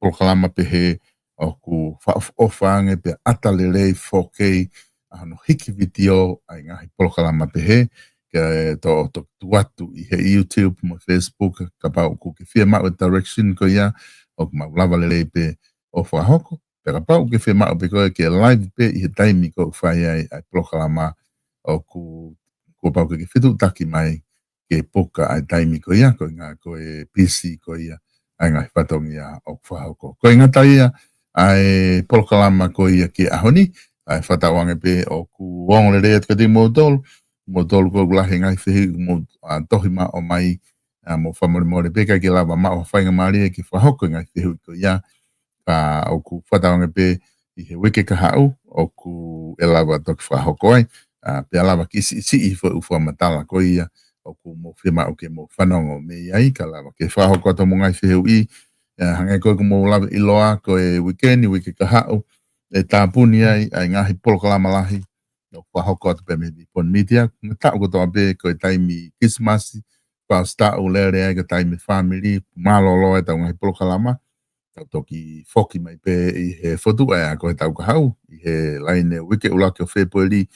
polokalama pehē ʻoku faʻofaʻofa ange pea ʻata lelei foki ʻa hono hiki vitiō ʻa e ngaahi polokalama pehē, ke tō to tuʻu atu ʻi he YouTube mo Facebook, kapau ʻoku ke fiemaʻu e direction ko ia, ʻoku mau lava lelei pē ʻo fakahoko. Pea kapau ʻoku ke fiemaʻu pē koe ke live pē ʻi he taimi ʻoku fai ai ʻa e polokalama, ʻoku, kuo pau ke ke fetuʻutaki mai ke puka ʻa e taimi ko ia, ko e ngaahi, ko e P C ko ia, ʻa e ngaahi fatongia ʻoku fakahoko. Ko e ngata ia ʻa e polokalama ko ia ki he ʻaho ni, ʻa e fakatauange pē ʻoku ongo lelei atu kiate kimoutolu, moutolu ʻoku lahi e ngaahi fehuʻi mo, ʻa, tohi mai ʻo mai, ʻa, mo fakamolemole pē ʻikai ke lava maʻu ha faingamālie ke fakahoko e ngaahi fehuʻi ko ia, ka ʻoku fakatauange pē ʻi he uike kahaʻu, ʻoku ʻe lava toki fakahoko ai, ʻa, pea lava ke siʻisiʻi foʻi ʻū fakamatala ko ia, ʻoku mou fiemaʻu ke mou fanongo mei ai, ka lava ke fakahoko atu mo e ngaahi fehuʻi, ʻa, hangē ko ʻeku mou lava ʻiloa, ko e uike ni, uike kahaʻu, ʻe tāpuni ai, ʻa e ngaahi polokalama lahi, ʻoku fakahoko atu pē mei he Vipon Media, ngataʻu kotoa pē ko e taimi Kilisimasi, fausta ʻo lele ai ka taimi fāmili, mālōlō e tau ngaahi polokalama, tau toki foki mai pē ʻi he fotu ʻa e ako he tau kahaʻu, ʻi he laine uike ʻuluaki ʻo Fēpueli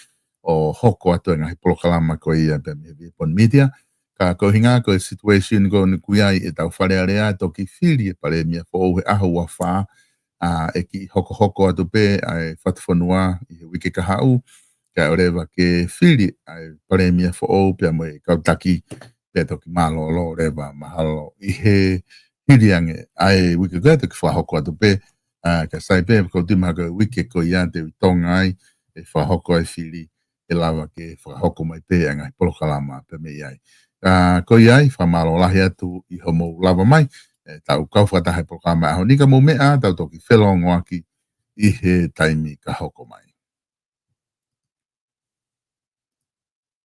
ʻo hoko atu e ngaahi polokalama ko ia pē mei he Vipon Media. Ka ko e ʻuhinga ko e situation ko eni ʻoku ʻi ai e tau Fale Alea, toki fili e palēmia foʻou he ʻaho ua fā, ʻa, ʻe kiʻi hokohoko atu pē ʻa e fatufonua ʻi he uike kahaʻu, kae ʻoua leva ke fili ʻa e palēmia foʻou pea mo e kau taki pea toki mālōlō leva mahalo ʻi he hili ange ʻa e uike ko ia toki fakahoko atu pē, ʻa, ka sai pē, ko e timi hake uike ko ia te u ʻi Tonga ai, ʻe fakahoko ai fili, ʻe lava ke fakahoko mai pē ʻa e ngaahi polokalama pē mei ai. ʻA, ko ia ai, fakamālō lahi atu ʻi hoʻomou lava mai, ʻe tau kau fakataha he polokalama ʻaho ni ka mou meʻa, tau toki felōngoaki ʻi he taimi ka hoko mai.